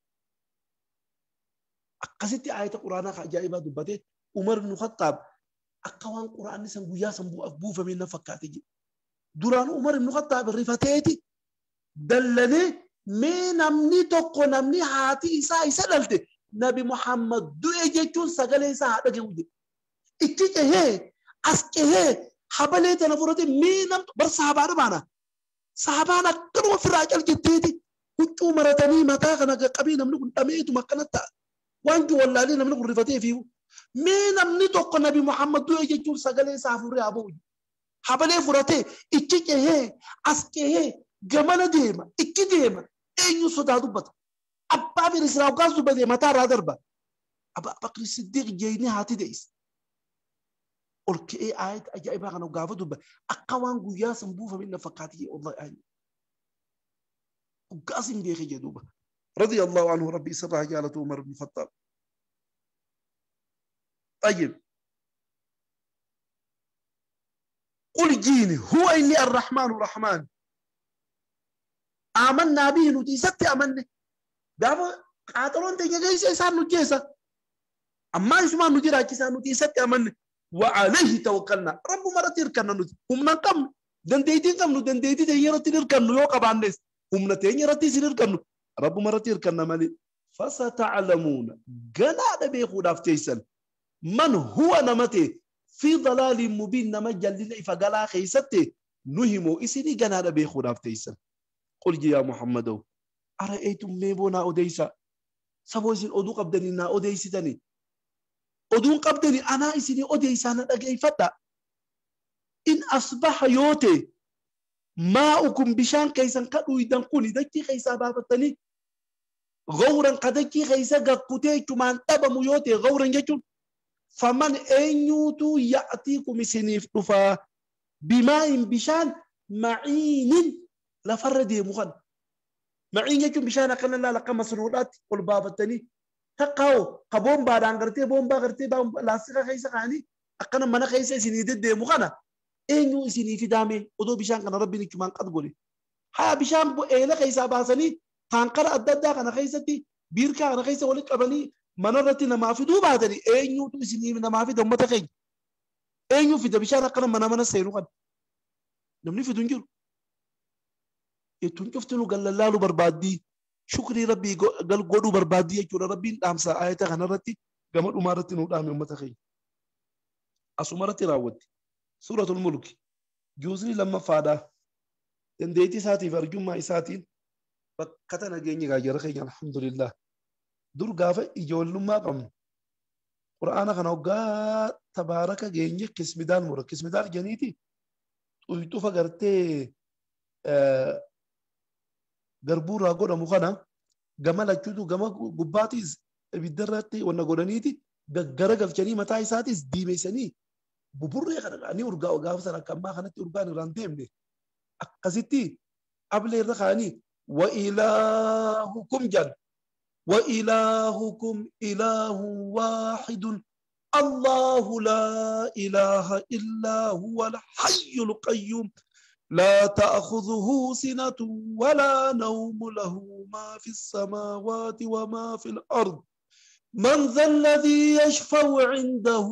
Speaker 1: أقصتي آية القرآن عجائبة دبته عمر بن الخطاب أقوان قرآن نسم ويا سمبو أبو فمن فكاتي دران عمر بن الخطاب الرفتاتي دلني من نمني توكو نمني هاتي إسا إسا دلته نبي محمد دو إجتون سجل إسا هذا جودي إتجاه أسكه حبلة تنفرت مين بر صحابة معنا صحابة كانوا في الرجال جديد كنتوا مرتني متى كنا قبيلة نملك أميت ما كانت وانتوا ولا لنا نملك الرفتة فيه مين نمني نبي محمد دو يجون سجل سافر أبوي حبلة فرته إتجاه أسكه جمال ديما إتجاه إنه صدادو بات أبا بيرسلاو كاسو بدي متى رادر با أبا بكر الصديق جيني هاتي ديس ol ka'ee aayata ajaa'ibaa kana gaafa dubba akka waan guyyaa san buufame na fakkaatee wallahi ayi hoggaas hin beeke jedhe duuba radiyallahu anhu rabbi isarraa jaalatu Umar ibn Khattaab. طيب قل جيني هو إني الرحمن الرحمن آمنا به نتيست أمني gaafa qaxaroon teenya geessa isaan nu jeessa ammaa isumaan nu jiraachisaa nuti isatti amanne وعليه توكلنا رب مرة يركنا هم نقم دنديتين قمنا دنديتي تيرتي يركنا يو قبانس هم نتيرتي سيركنا رب مرة يركنا مالي فستعلمون جنا بيخو دافتيسن من هو نمتي في ضلال مبين نمجل لنا فقلا خيستي نهمو إسني جنا بيخو دافتيسن قل يا محمد أرأيتم ميبونا أوديسا Saboo isin oduu qabdanii naa odeessitanii. Oduun qabdanii anaa isinii odeessaa na dhageeffadha. In asbaha yoo ta'e maa'ukum bishaan keessan ka dhuydan kuni dachii keessaa baafattanii gawran ka dachii keessa gakkutee jechumaan dhabamu yoo ta'e gawran jechuun faman eenyuutu ya'tiikum isiniif dhufaa bimaa'in bishaan maciinin lafarra deemu kana. Maciin jechuun bishaan akkana laala akka masnoodhaatti ol baafattanii takkaa'oo ka boombaadhaan gartee boombaa gartee laastika keessa kaa'anii akkana mana keessa isinii deddeemu kana eenyu isinii fidaame odoo bishaan kana rabbiin ichumaan qad godhe. Haa bishaan eela keessaa baasanii taankara adda addaa kana keessatti biirkaa kana keessa walitti qabanii mana irratti namaa fiduu baatanii eenyuutu isinii namaa fida uummata keenya. Eenyu fida bishaan akkana mana mana seenu kana. Namni fidu hin jiru. Ittuun cufti nu gallallaaluu barbaaddii shukrii rabbii godhuu barbaaddii jechuudha rabbiin dhaamsa ayata kanarratti gama dhumaa irratti nu dhaame uummata keenya. Asuma irratti raawwatti. Suuratul Mulki juuzni lammaffaadha. Dandeettii isaatiif arjummaa isaatiin bakka tana geenye gaa jara keenya alhamdulillah. Dur gaafa ijoollummaa qabnu qura'aana kana hoggaa tabaaraka geenye kismidaal mura kismidaal jeniiti xuyxufa gartee garbuurraa godhamu kana gama lachuutu gama gubbaatiis ibiddarratti wanna godhaniiti gaggara galchanii mataa isaatiis diimeessanii buburree kana ni urgaa'u gaafa sana akka ammaa kanatti urgaan irraan deemne akkasitti ablee irra kaa'anii wa ilaahukum jedhan wa ilaahukum ilaahun waahidun الله لا إله إلا هو الحي القيوم لا تأخذه سنة ولا نوم له ما في السماوات وما في الأرض من ذا الذي يشفع عنده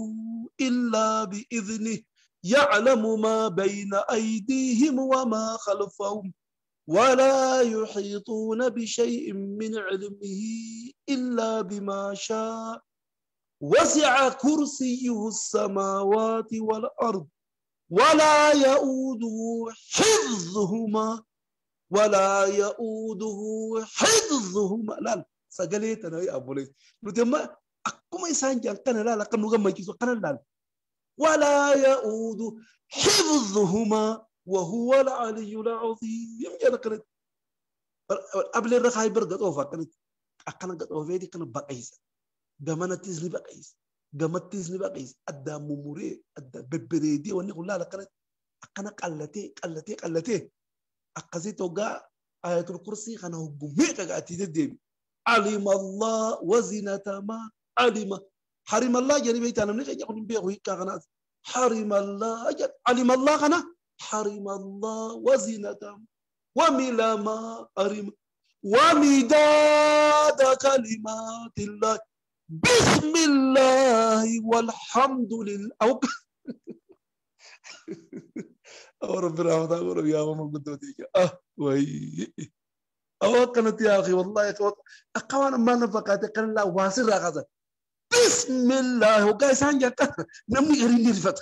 Speaker 1: إلا بإذنه يعلم ما بين أيديهم وما خلفهم ولا يحيطون بشيء من علمه إلا بما شاء وسع كرسيه السماوات والأرض ولا يؤوده حفظهما ولا يؤوده حفظهما. لا سجلت أنا يا أبو ليس نتما أقوم إنسان جان كان لا لا كان نغم يجوز كان لا ولا يؤود حفظهما وهو العلي العظيم. جان كانت قبل الرخاء برقد أوفا كانت أكن قد أوفيدي كان بقيس جمانة تزني بقيس جمانة تزني بقيس أدى مموري أدى ببريدي ونقول لا لا كانت أكن قلتي قلتي قلتي أقزيت وجا آية الكرسي كان هو جميع قاعد علم الله وزنة ما علم حرم الله جري بيت أنا من يقول بيه هيك غناء حرم الله علم الله غنا حرم الله وزنة وملا ما أرم ومداد كلمات الله بسم الله والحمد لله. أو أو رب العالمين أو رب يا ماما قدوتي وي أو كانت يا أخي والله يا أقوانا ما نفقات قال لا واصل هذا بسم الله وقايس هنجا نمني غريب نرفت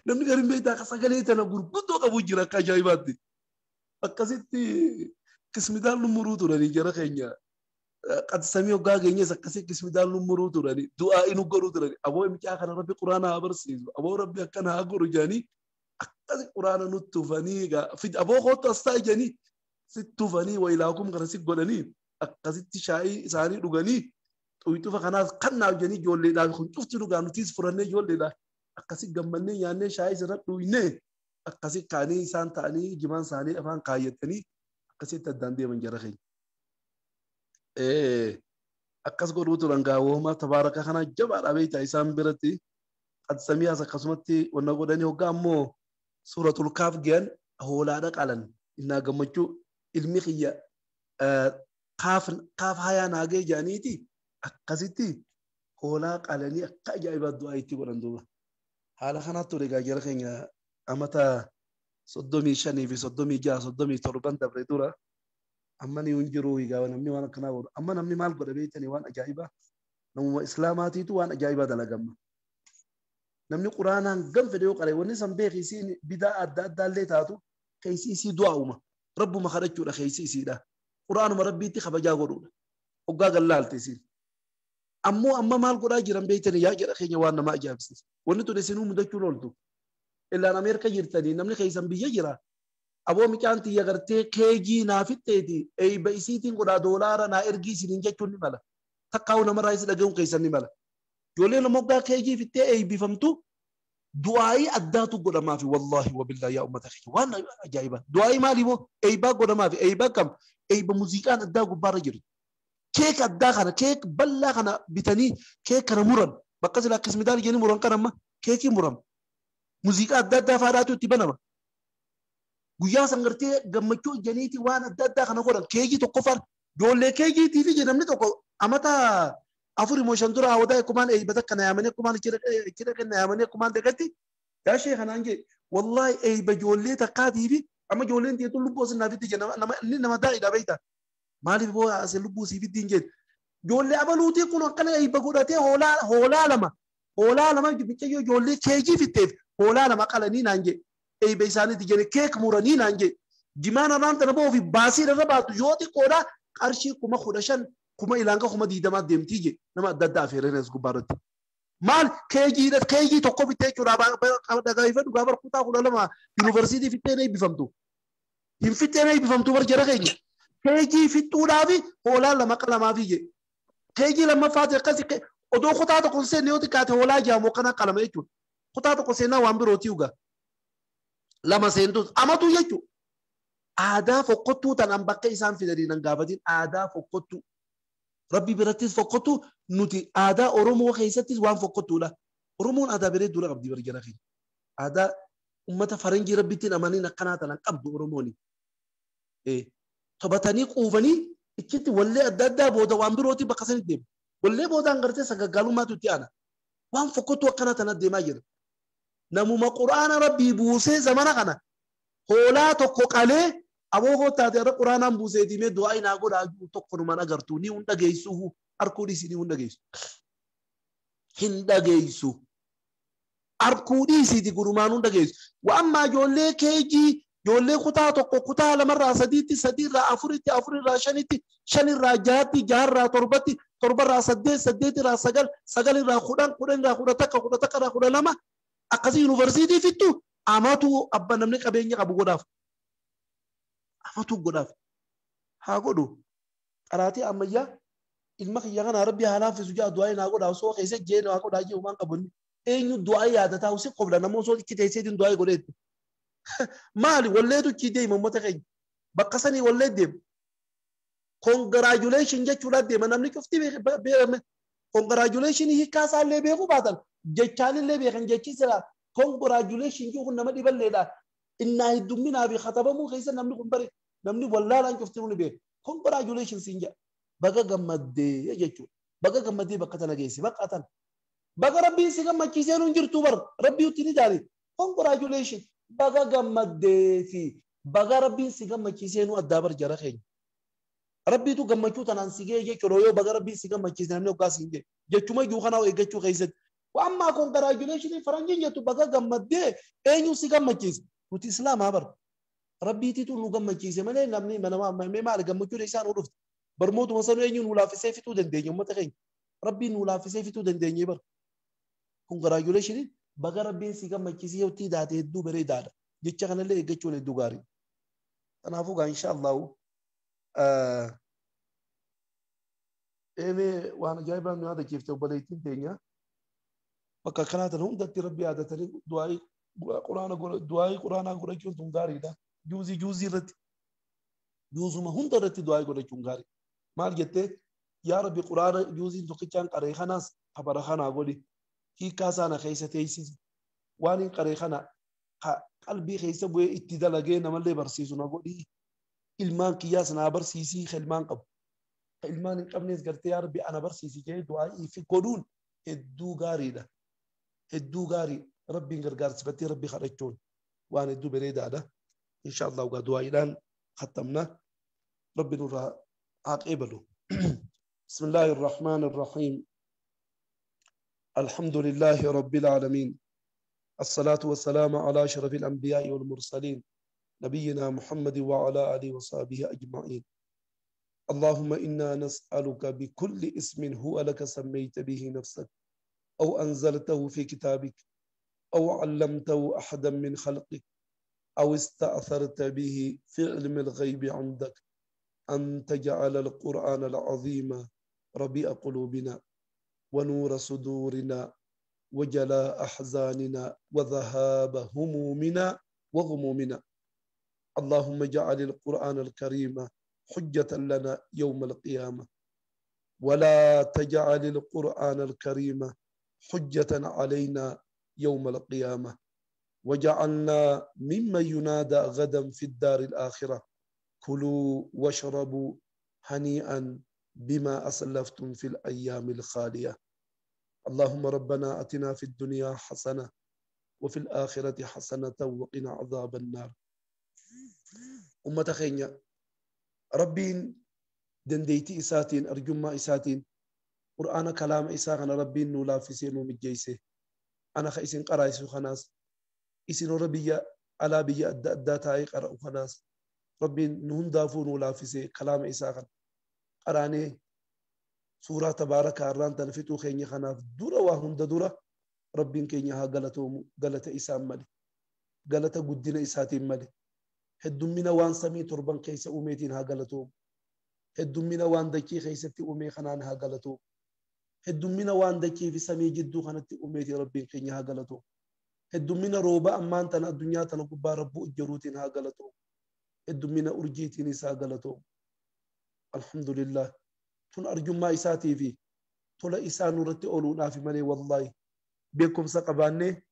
Speaker 1: نمني غريب بيتا قصقليت أنا قربتو أبو جرا كجايباتي أكاسيتي قسم دال مرودو راني جرا خينيا قد سميو قاقينيا سكاسي قسم دال مرودو راني دعاء إنو قرودو راني أبو إمكي آخر ربي قرآن أبرسيزو أبو ربي أكان أقرو جاني أكاسي قرآن نتوفاني في أبو خوت أستاجاني ستوفاني وإلهكم غرسي قولاني أكاسيتي شاي ساني رغاني ويتوفا خناس قنا جاني جولي لا خنتوفتي رغانو تيس فراني جولي لا أكاسي غمني يعني شاي سرت دوينه أكاسي كاني سان تاني جمان ساني أفان قايتني أكاسي تدان من جرخي أكاس قروتو رنغاوهما تبارك خنا جبار أبيت إسام برتي قد سميها سكسمتي ونقولني هو سورة الكاف جن هو لا دقلن إن جمتشو المخيا قاف قاف هيا ناجي جانيتي أكاسيتي هو لا قالني أكاجا إبادو أيتي ورندوبا haala kanatti ture egaa jara keenya amata 35 fi 36 37 dabre dura amma ni hin jiru egaa namni waan akkanaa godhu amma namni maal godha beektanii waan ajaa'ibaa namuma islaamaatiitu waan ajaa'ibaa dalagamma namni quraanaan gam fedhe yoo qaree wanni san beeki isiin bidaa adda addaallee taatu keeysi isii du'aa'uma rabbuma kadhachuudha keeysi isiidha quraanuma rabbiitti kabajaa godhuudha Hoggaa gallaalte isiin. Ammoo amma maal godhaa jiran beektanii yaa jedha keenya waan nama ajaa'ibsiisa. Wanni tun isinuu mudachuun ooltu. Illaan Ameerika jirtanii namni keessan biyya jira. Aboo micaan tiyya gartee keejii naa fixxeeti eeyba isiitiin godhaa doolaara naa ergii isiniin jechuun ni mala. Takkaa'u namarraa isi dhaga'uun keessan ni mala. Ijoolleen moggaa keejii fixxee eeybifamtu du'aayii addaatu godhamaafi wallaahi wabillaa yaa uummata keenya waan ajaa'iba. Du'aayii maali moo eeybaa godhamaafi eeybaa kam eeyba muuziqaan addaa gubbaarra jirtu. Keek addaa kana keek bal'aa kana bitanii keek kana muran bakka sila akkasumas jedhanii muran kan amma keekii muram. Muuziqaa adda addaa faadhaatu itti banama. Guyyaa san gartee gammachuu ijaniiti waan adda addaa kana godhan keekii tokkoffaan ijoollee keekiitii fi namni tokko amata afur moo shan dura hawwataa akkumaan eeybata kana yaamanii akkumaan cidha kenna yaamanii akkumaan dhaqatti yaa shee kanaan jee wallaahi eeyba ijoollee takkaatii fi amma ijoolleen teetu lubbuu osin naafitti jenna nama inni nama daa'idha beekta maaliif boo asin lubbuu siifitti hin jedhu ijoollee abaluutii kun akkana eeyba godhatee hoolaa lama hoolaa lama bichayyoo ijoollee keejii fitteef hoolaa lama qalanii naan jee eeyba isaaniitti jenne keek muranii naan jee jimaan arraan tana boo fi baasii irra baatu yoo xiqqoodha qarshii 15,000 kuma ilaanga 20,000 deemtii je nama adda addaa afeereen as gubbaarratti. Maal keejiidha keejii tokko bittee jechuudha dhagaayifadhu gaafa kutaa 12 yuunivarsiitii fixxee eebbifamtu. Hin fixxee eebbifamtu bar jara keenya. Keejii fixxuudhaa fi hoolaan lama qalamaafi je. Keejii lammaffaati akkasi odoo kutaa tokko hin seenne yoo xiqqaate hoolaa jaamu akkana qalama jechuudha. Kutaa tokko seennaa waan birootii ugaa. Lama seentus amatu jechuudha. Aadaa fokkottuu tanaan bakka isaan fidanii nan gaafatin aadaa fokkottuu. Rabbi birattis fokkottu nuti aadaa Oromoo keessattis waan fokkottuudha. Oromoon aadaa bareedduu qabdi bari jara keenya. Aadaa uummata faranjii rabbittiin amaniin akkanaa tanan qabdu Oromooni. Taphatanii quufanii ichitti wallee adda addaa booda waan birootii bakka sanitti deemu. Wallee boodaan gartee sagaggaalummaatu itti aana. Waan fokkottuu akkanaa tanan deemaa jira. Namuma quraana rabbii buusee zamana kana hoolaa tokko qalee aboo kootaate irra quraanaan buusee diimee du'aa inaa godhaa jiru tokko numaan agartu ni hun dhageessu harkuu dhiisi ni hun dhageessu. Hin dhageessu. Harkuu dhiisiiti gurumaan hun dhageessu. Waan ijoollee keejii ijoollee kutaa tokko kutaa lamarraa sadiitti sadiirraa afuritti afurirraa shanitti shanirraa jahatti jaharraa torbatti torbarraa saddeet saddeetirraa sagal sagalirraa 10 10irraa 11 11irraa 12 akkasii yuunivarsiitii fittu amatu abba namni qabeenya qabu godhaaf. Amatu godhaaf. Haa godhu. Qaraatii ammayyaa ilma kiyya kana rabbi haa laaffisu jaa du'aa naa godhaa osoo keessa jee naa godhaa jee waan qabu eenyu du'aa yaadataa usi qobla nama osoo itti teesseetiin du'aa godheetti. Maali walleetu ichi deema uummata keenya. Bakka sanii wallee deema. Congratulation jechuudha deema namni cufti beekame. Congratulation hiikaa isaallee beekuu baatan jechaanillee beekan jechi sira congratulation jechuun nama dhiballeedha. Innaa heddumminaa fi katabamuu keessa namni kun bare namni wallaalaan cufti ni beeku. Congratulation siin jedha. Baga gammaddee jechuudha. Baga gammaddee bakka tana geesse bakka tana. Baga rabbiin si gammachiisee nuun jirtu bar rabbii utti ni jaali. Congratulation baga gammaddee fi baga rabbiin si gammachiisee nu addaa bar jara keenya. Rabbiitu gammachuu tanaan si ga'e jechuudha yoo baga rabbiin si gammachiise namni hoggaa siin ga'e. Jechuma iyyuu kanaa eeggachuu keessatti. Waan congratulation faranjiin jettu baga gammaddee eenyu si gammachiise. Nuti islaamaa bar. Rabbiititu nu gammachiise malee namni mana maal gammachuun isaan nu dhufte. Barmootuma sanuu eenyu nu laaffisee fixuu dandeenya uummata keenya. Rabbiin nu laaffisee fixuu dandeenye bar. Congratulation baga rabbiin si gammachiise yoo itti daate hedduu bareedaadha. Jecha kanallee eeggachuun hedduu gaarii. Kanaafuu gaa insha Allahu eemee waan ajaa'ibaa nu yaadachiifte obboleettiin teenya. Bakka akkanaa tana hundatti rabbi yaadatanii du'aayii du'aayii quraanaa godhachuun tun gaariidha. Juuzii juuzii irratti juuzuma hunda irratti du'aayii godhachuun gaarii. Maal jettee yaa rabbi quraana juuziin tokkichaan qaree kanaas habara kanaa godhi. Hiikaa isaana keessa teessisi. Waan hin qaree kana qalbii keessa bu'ee itti dalagee namallee barsiisu na godhi. Ilmaan kiyyaas naa barsiisii ilmaan qabu. Ilmaan hin qabnes gartee yaa rabbi ana barsiisi jee du'aayii fi godhuun hedduu gaariidha. Hedduu gaarii rabbiin gargaarsifattee rabbi kadhachuun waan hedduu bareedaadha. Insha Allah ugaa du'aayiidhaan khattamna. Rabbi nurraa haa qeebalu. Bismillaahi irrahmaani irrahiim. الحمد لله رب العالمين الصلاة والسلام على أشرف الأنبياء والمرسلين نبينا محمد وعلى آله وصحبه أجمعين. اللهم إنا نسألك بكل اسم هو لك سميت به نفسك أو أنزلته في كتابك أو علمته أحدا من خلقك أو استأثرت به في علم الغيب عندك أن تجعل القرآن العظيم ربيع قلوبنا ونور صدورنا وجلاء أحزاننا وذهاب همومنا وغمومنا. اللهم اجعل القرآن الكريم حجة لنا يوم القيامة، ولا تجعل القرآن الكريم حجة علينا يوم القيامة، وجعلنا ممن ينادى غدا في الدار الآخرة كلوا واشربوا هنيئا بما أسلفتم في الأيام الخالية. اللهم ربنا أتنا في الدنيا حسنة وفي الآخرة حسنة وقنا عذاب النار. أمة خينيا ربين دنديتي إساتين أرجما إساتين قرآن كلام إساغنا ربين نولا في سينو مجيسي أنا خيسين قرايسو خناس إسينو ربي على بي أدى قرأو خناس ربين نهن دافو نولا في سي كلام إساغنا قراني سورة تبارك أران تنفتو خيني خناف دورة وهند دورة ربين كينيها غلطو غلط إسام مالي غلط قدنا إساتين مالي هدومنا وان سمي تربان كيس أميتين ها غلطو هدومنا وان دكي خيستي أمي خنان ها غلطو هدومنا وان دكي في سمي جدو خنتي أميتي ربين كينيها غلطو هدومنا روبا أمان تنا الدنيا تنا كبار ربو الجروتين ها غلطو هدومنا أرجيتين إسا غلطو. الحمد لله تن أرجو ما إساتي في تولا إسان نورتي أولونا في مني والله بكم سقباني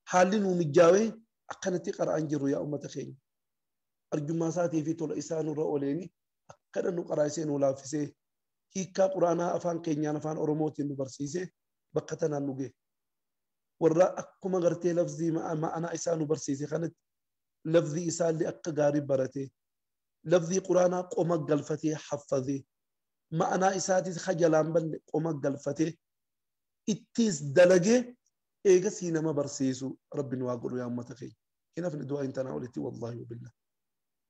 Speaker 1: حالين ومجاوي أقنتي قرآن جرو يا أمة خير أرجو ما ساتي في تولا إسان نور أوليني أقنن قرآن ولا في سي هيكا قرآن أفان كينيان أفان أروموتي نبرسيسي بقتنا نوجي ورا أكما غرتي لفظي ما أنا إسان نبرسيسي خنت لفظي إسان لأق غارب برتي لفظي قرآن قوم قلفتي حفظي ما أنا إساتي خجلان بل قوم قلفتي إتيس دلجة إيجا سينما برسيسو ربي نواقلو يا أمة خي هنا في الدعاء انتنا ولتي والله وبالله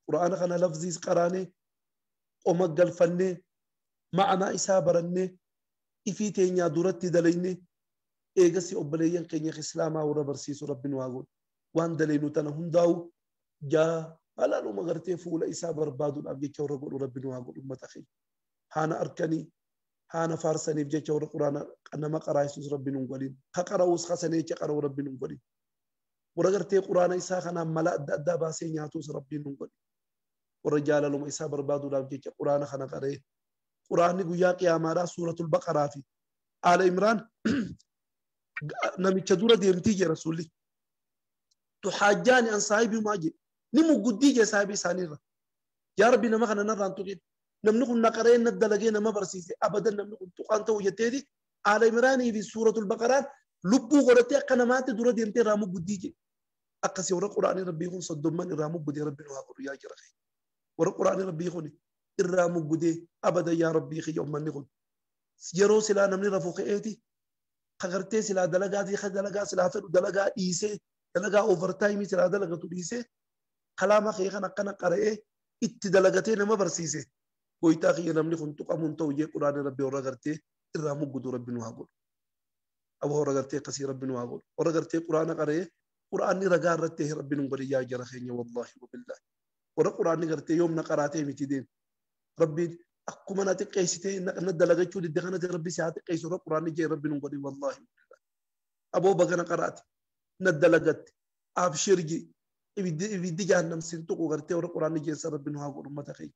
Speaker 1: قرآن خنا لفظي قراني قوم قلفني ما أنا إسا برني إفيتين يا دورتي دليني إيجا سي أبليين كيني إسلاما ورا برسيسو ربي نواقل وان دلينو تنهم داو جا ألا لو مغرتي فولا إسا بربادو الأبجي كورا قولو ربي نواقل أمة خي هانا أركني هانا فارسني بجي كورا قرانا أنا ما قرايسوس ربي نقولين خقراوس خسني كقراو ربي نقولين ورغرتي قرآن إسا خنا ملا أدى باسي نياتوس ربي نقولين ورجال لهم إسا بربادو الأبجي قرآن خنا قرأي قرآن قيا قياما سورة البقرة في آل عمران نمي كدورة ديمتي رسولي تحاجاني عن صاحبي ما جي نمو قدي صاحبي سانيرا يا ربي نما خنا نران تقين نمنكم نقرين ندلقين ما برسيسي أبدا نمنكم تقانتو يتيدي آل عمران في سورة البقرة لبو غرتي قنمات دورة ديمتي رامو قدي أقسي ورا قرآن ربي يكون صدمان رامو قدي ربي نواقر يا جرخي ورا قرآن ربي يكون الرامو قدي أبدا يا ربي خي يوم من نكون يرو سلا نمني رفوق إيتي خغرتي سلا دلقاتي خدلقا سلا فلو دلقا إيسي دلقا أوفر تايمي سلا دلقا توليسي كلامه خي خنا قنا قرأه اتدلقتين ما برسيسي ويتاخي نمني خن تقامون توجه قرآن ربي ورغرتي الرامو قدو ربي نواقول أبو ورغرتي قصي ربي نواقول ورغرتي قرآن قرأه قرآن رغارته ربي نقول يا جرخين والله وبالله ورا قرآن قرأته يوم نقراته متدين ربي أقوم أنا تقيستي ندلقتشو للدخنة ربي ساعات قيس ورا قرآن جاي ربي نقول والله وبالله أبو بقنا قرأت ندلقت أبشرجي إبدي جهنم سنتو غرتي ورا قرآن جاي ربي نواقول أمة خي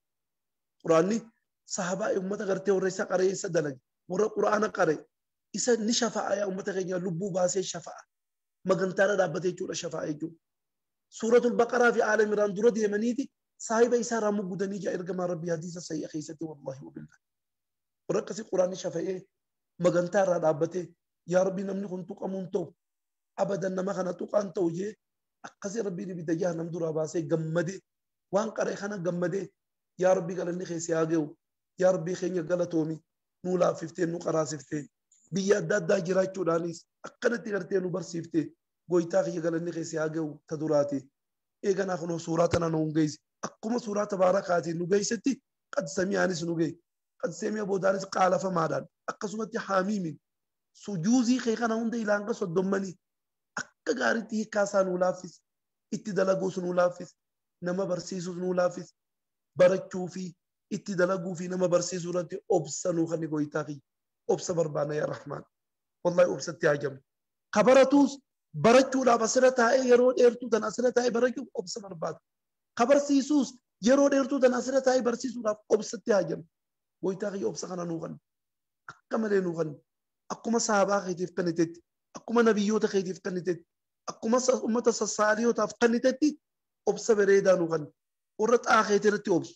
Speaker 1: قرآني صحابة أمة غرتي ورا إسا قرأ إسا دلق ورا قرآن قرأ إسا نشفاء يا أمة خي لبو باسي شفاء مغنتارا دابتي جورا شفاء جو سورة البقرة في عالم عمران دورة ديمنيتي صاحب إسا رامو قدني جا إرجما ربي حديثة سيئة خيستي والله وبالله ورقصي قرآن شفاء مغنتارا دابتي يا ربي نمني كنتو قمونتو أبدا نما خنا تقانتو جي أقصي ربي نبي جهنم دورا باسي جمدي وان قرأ خنا جمدي يا ربي قال لي خيسي آجو يا ربي خيني قالتومي نولا فيفتين نقرا سفتين بيا دادا جراچو دانيس أقنتي غرتي نو برسيفتي goytaa kiyya galanni keessi haa ga'u ta duraati. Eeganaa kunoo suuraa tana nu geesse. Akkuma suuraa tabaarakaatiin nu geessetti Qad sami'aanis nu gahe. Qad sami'a boodaanis qaalafamaadhaan. Akkasumatti haamiimin. Sujuuzii kee kana hunda ilaanga soddommanii. Akka gaariitti hiikkaa isaa nuu laaffisi. Itti dalaguus nuu laaffisi. Nama barsiisuus nuu laaffisi. Barachuu fi itti dalaguu fi nama barsiisuu irratti obsa nuu kan goytaa kiyya. Obsa barbaanna yaa Rahmaan. Wallahi obsatti haajamna. Ka baratuus barachuudhaaf asirra taa'ee yeroo dheertuu tan asirra taa'ee barachuuf obsa barbaada. Ka barsiisuus yeroo dheertuu tan asirra taa'ee barsiisuudhaaf obsatti haajamna. Goytaa kiyya obsa kana nuu kenna. Akka malee nuu kenna. Akkuma sahabaa keetiif kennitetti, akkuma nabiyyoota keetiif kennitetti, akkuma uummata sassaaliyotaaf kennitetti obsa bareedaa nuu kenna. Warra xaa keetii irratti obsu,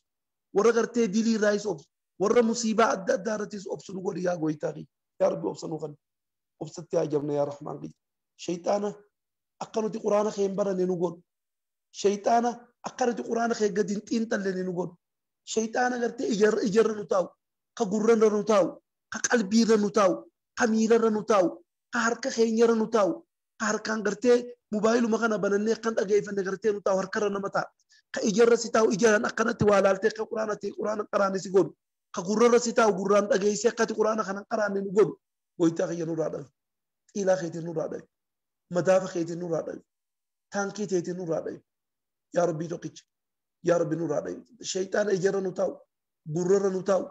Speaker 1: warra gartee dilii irraayis obsu, warra musiibaa adda addaa irrattis obsu nu godhi yaa goytaa kiyya. Yaa Rabbi obsa nuu kenna. Obsatti haajamna yaa Rahmaan kiyya. Shayxaana akka nuti quraana kee hin baranne nu godhu. Shayxaana akka nuti quraana kee gadi hin xiinxalle nu godhu. Shayxaana gartee ijarra nu taa'u, ka gurrarra nu taa'u, ka qalbiirra nu taa'u, ka miilarra nu taa'u, ka harka keenyarra nu taa'u, ka harkaan gartee mobaayiluma kana banannee kan dhageeffanne gartee nu taa'u harkarra nama taa'a. Ka ijarra si taa'u ijaraan akkanatti waa laaltee ka quraana ta'e quraana qaraanne si godhu. Ka gurrarra si taa'u gurraan dhageessee akkati quraana kana qaraanne nu godhu. Goytaa kiyya nurraa dhabe. Xiilaa keetiin nurraa dhabe. Madaafa keetiin nurraa dhabe. Taankii teetiin nurraa dhabe. Yaa Rabbii tokkicha. Yaa Rabbi nurraa dhabe. Shayxaana ijarra nu taa'u. Gurrarra nu taa'u.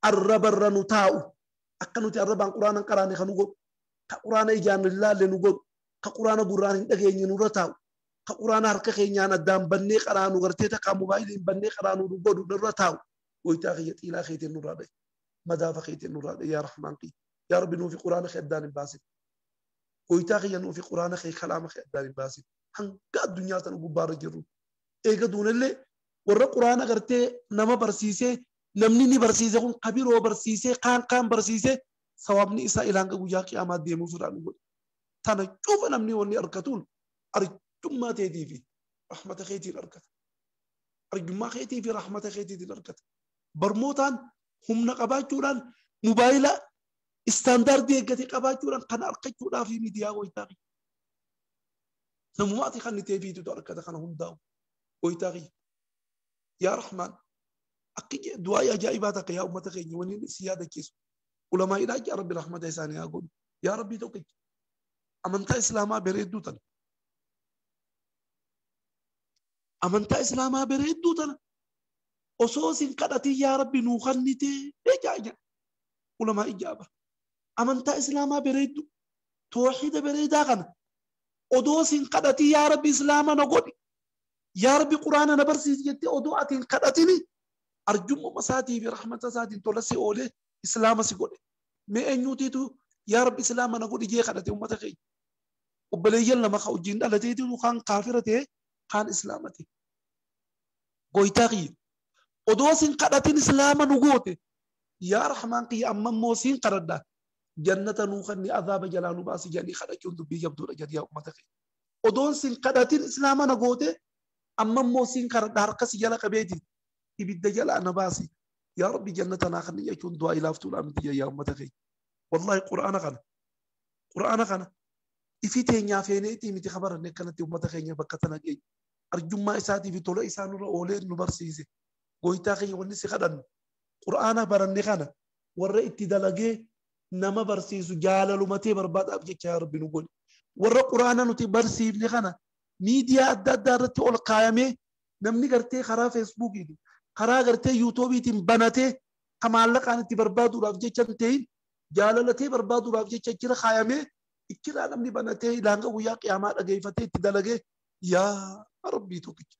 Speaker 1: Arrabarra nu taa'u. Akka nuti arrabaan quraana qaraanne kan nu godhu. Ka quraana ijaan hin laalle nu godhu. Ka quraana gurraan hin dhageenye nurra taa'u. Ka quraana harka keenyaan addaan bannee qaraanu gartee takkaa mobaayiliin bannee qaraanu nu godhu nurra taa'u. Goytaa kiyya xiilaa keetiin nurraa dhabe. Madaafa keetiin nurraa dhabe yaa Rahmaan kiyya. Yaa Rabbi nuufi quraana kee addaan hin baasin. Goytaa kiyya nuufi quraana kee kalaama kee addaan hin baasin. Hanga addunyaa tana gubbaarra jirru. Eega duunallee warra quraana gartee nama barsiisee namni ni barsiise kun kabiroo barsiisee kaan kaan barsiisee sawaabni isaa ilaanga guyyaa qiyaamaa deemuuf irraa nu godhe. Tana cufa namni wanni argatuun arjummaa teetii fi rahmata keetiin argata. Arjummaa keetii fi rahmata keetiitiin argata. Barmootaan humna qabaachuudhaan mobaayila istaandaardii eeggate qabaachuudhaan kana argachuudhaaf miidiyaa goytaa kiyya. Namumaati kan teefiitu argata kana hundaa'u goytaa kiyya. Yaa Rahmaan akka du'aa ajaa'ibaa takka yaa uummata keenya waliin si yaadachiisu. Ulamaa'idhaa yaa Rabbi rahmata isaanii haa godhu. Yaa Rabbii tokkicha. Amantaa Islaamaa bareedduu tana. Amantaa Islaamaa bareedduu tana. Osoo sin kadhatin yaa Rabbi nuu kennitee ejaaja. Ulamaa ijaaba. Amantaa Islaamaa bareedduu. Toohida bareedaa kana. Odoo sin kadhatin yaa Rabbi Islaama na godhi. Yaa Rabbi quraana na barsiisi jettee odoo ati hin kadhatini arjummaa isaatii fi rahmata isaatiin tola si oolee Islaama si godhe. Mee eenyuutiitu yaa Rabbi Islaama na godhi jee kadhate uummata keenya. Obboleeyyan lama ka wajjin dhalateetu kaan kaafira ta'e kaan Islaama ta'e. Goytaa kiyya. Odoo sin kadhatin Islaama nu goote. Yaa Rahmaan kiyya amma immoo siin kadhadha. Jannata nuu kenni azaaba jalaa nu baasi jedhanii kadhachuun dubbii jabduudha jedhi yaa uummata keenya. Odoon sin kadhatin Islaama na goote amma immoo siin kadhadha harka si jala qabeeti. Ibidda jalaa na baasi. Yaa Rabbi jannata naa kenni jechuun du'aa ilaaftuudha miti yaa uummata keenya. Wallahi quraana kana. Quraana kana. Ifi teenyaa feeneetii miti kabaranne akkanatti uummata keenya bakka tana geenye. Arjummaa isaatii fi tola isaa nurra oolee nu barsiise. Goytaa keenya wanni si kadhannu. Quraana baranne kana warra itti dalagee nama barsiisu jaalalumatee barbaadaaf jecha yaa Rabbi nu godhi. Warra quraana nuti barsiifne kana miidiyaa adda addaa irratti ol kaayamee namni gartee karaa feesbuukiitiin karaa gartee yuutuubiitiin banatee ka maallaqaan itti barbaaduudhaaf jecha hin ta'in jaalalatee barbaaduudhaaf jecha jira kaayamee ichiraa namni banatee ilaanga guyyaa qiyaamaa dhageeffatee itti dalagee yaa Rabbii tokkicha.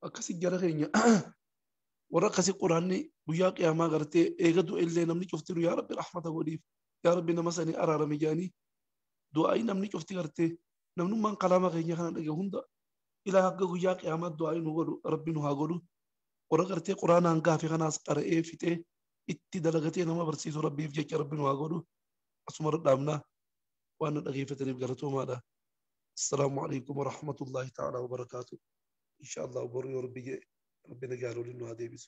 Speaker 1: Akkasi jara keenya warra akkasi quraanni guyyaa qiyaamaa gartee eega du'e illee namni cuftinu yaa Rabbi rahmata godhiif, yaa Rabbi nama sanii araarame jedhanii du'aa'ii namni cufti gartee namnummaan kalaama keenya kana dhage hunda ilaa hanga guyyaa qiyaamaa du'aa'ii nu godhu Rabbi nu haa godhu. Warra gartee quraanaan gaafi kanaas qara'ee fixee itti dalagatee nama barsiisu Rabbiif jecha Rabbi nu haa godhu. Asuma irra dhaabnaa waan nu dhageeffataniif galatoomaadha. Assalaamu alaikum warahmatullaahi ta'aalaa wabarakaatu. Insha Allah boru yoo Rabbi jedhe Rabbi nagaan waliin nu haa deebisu.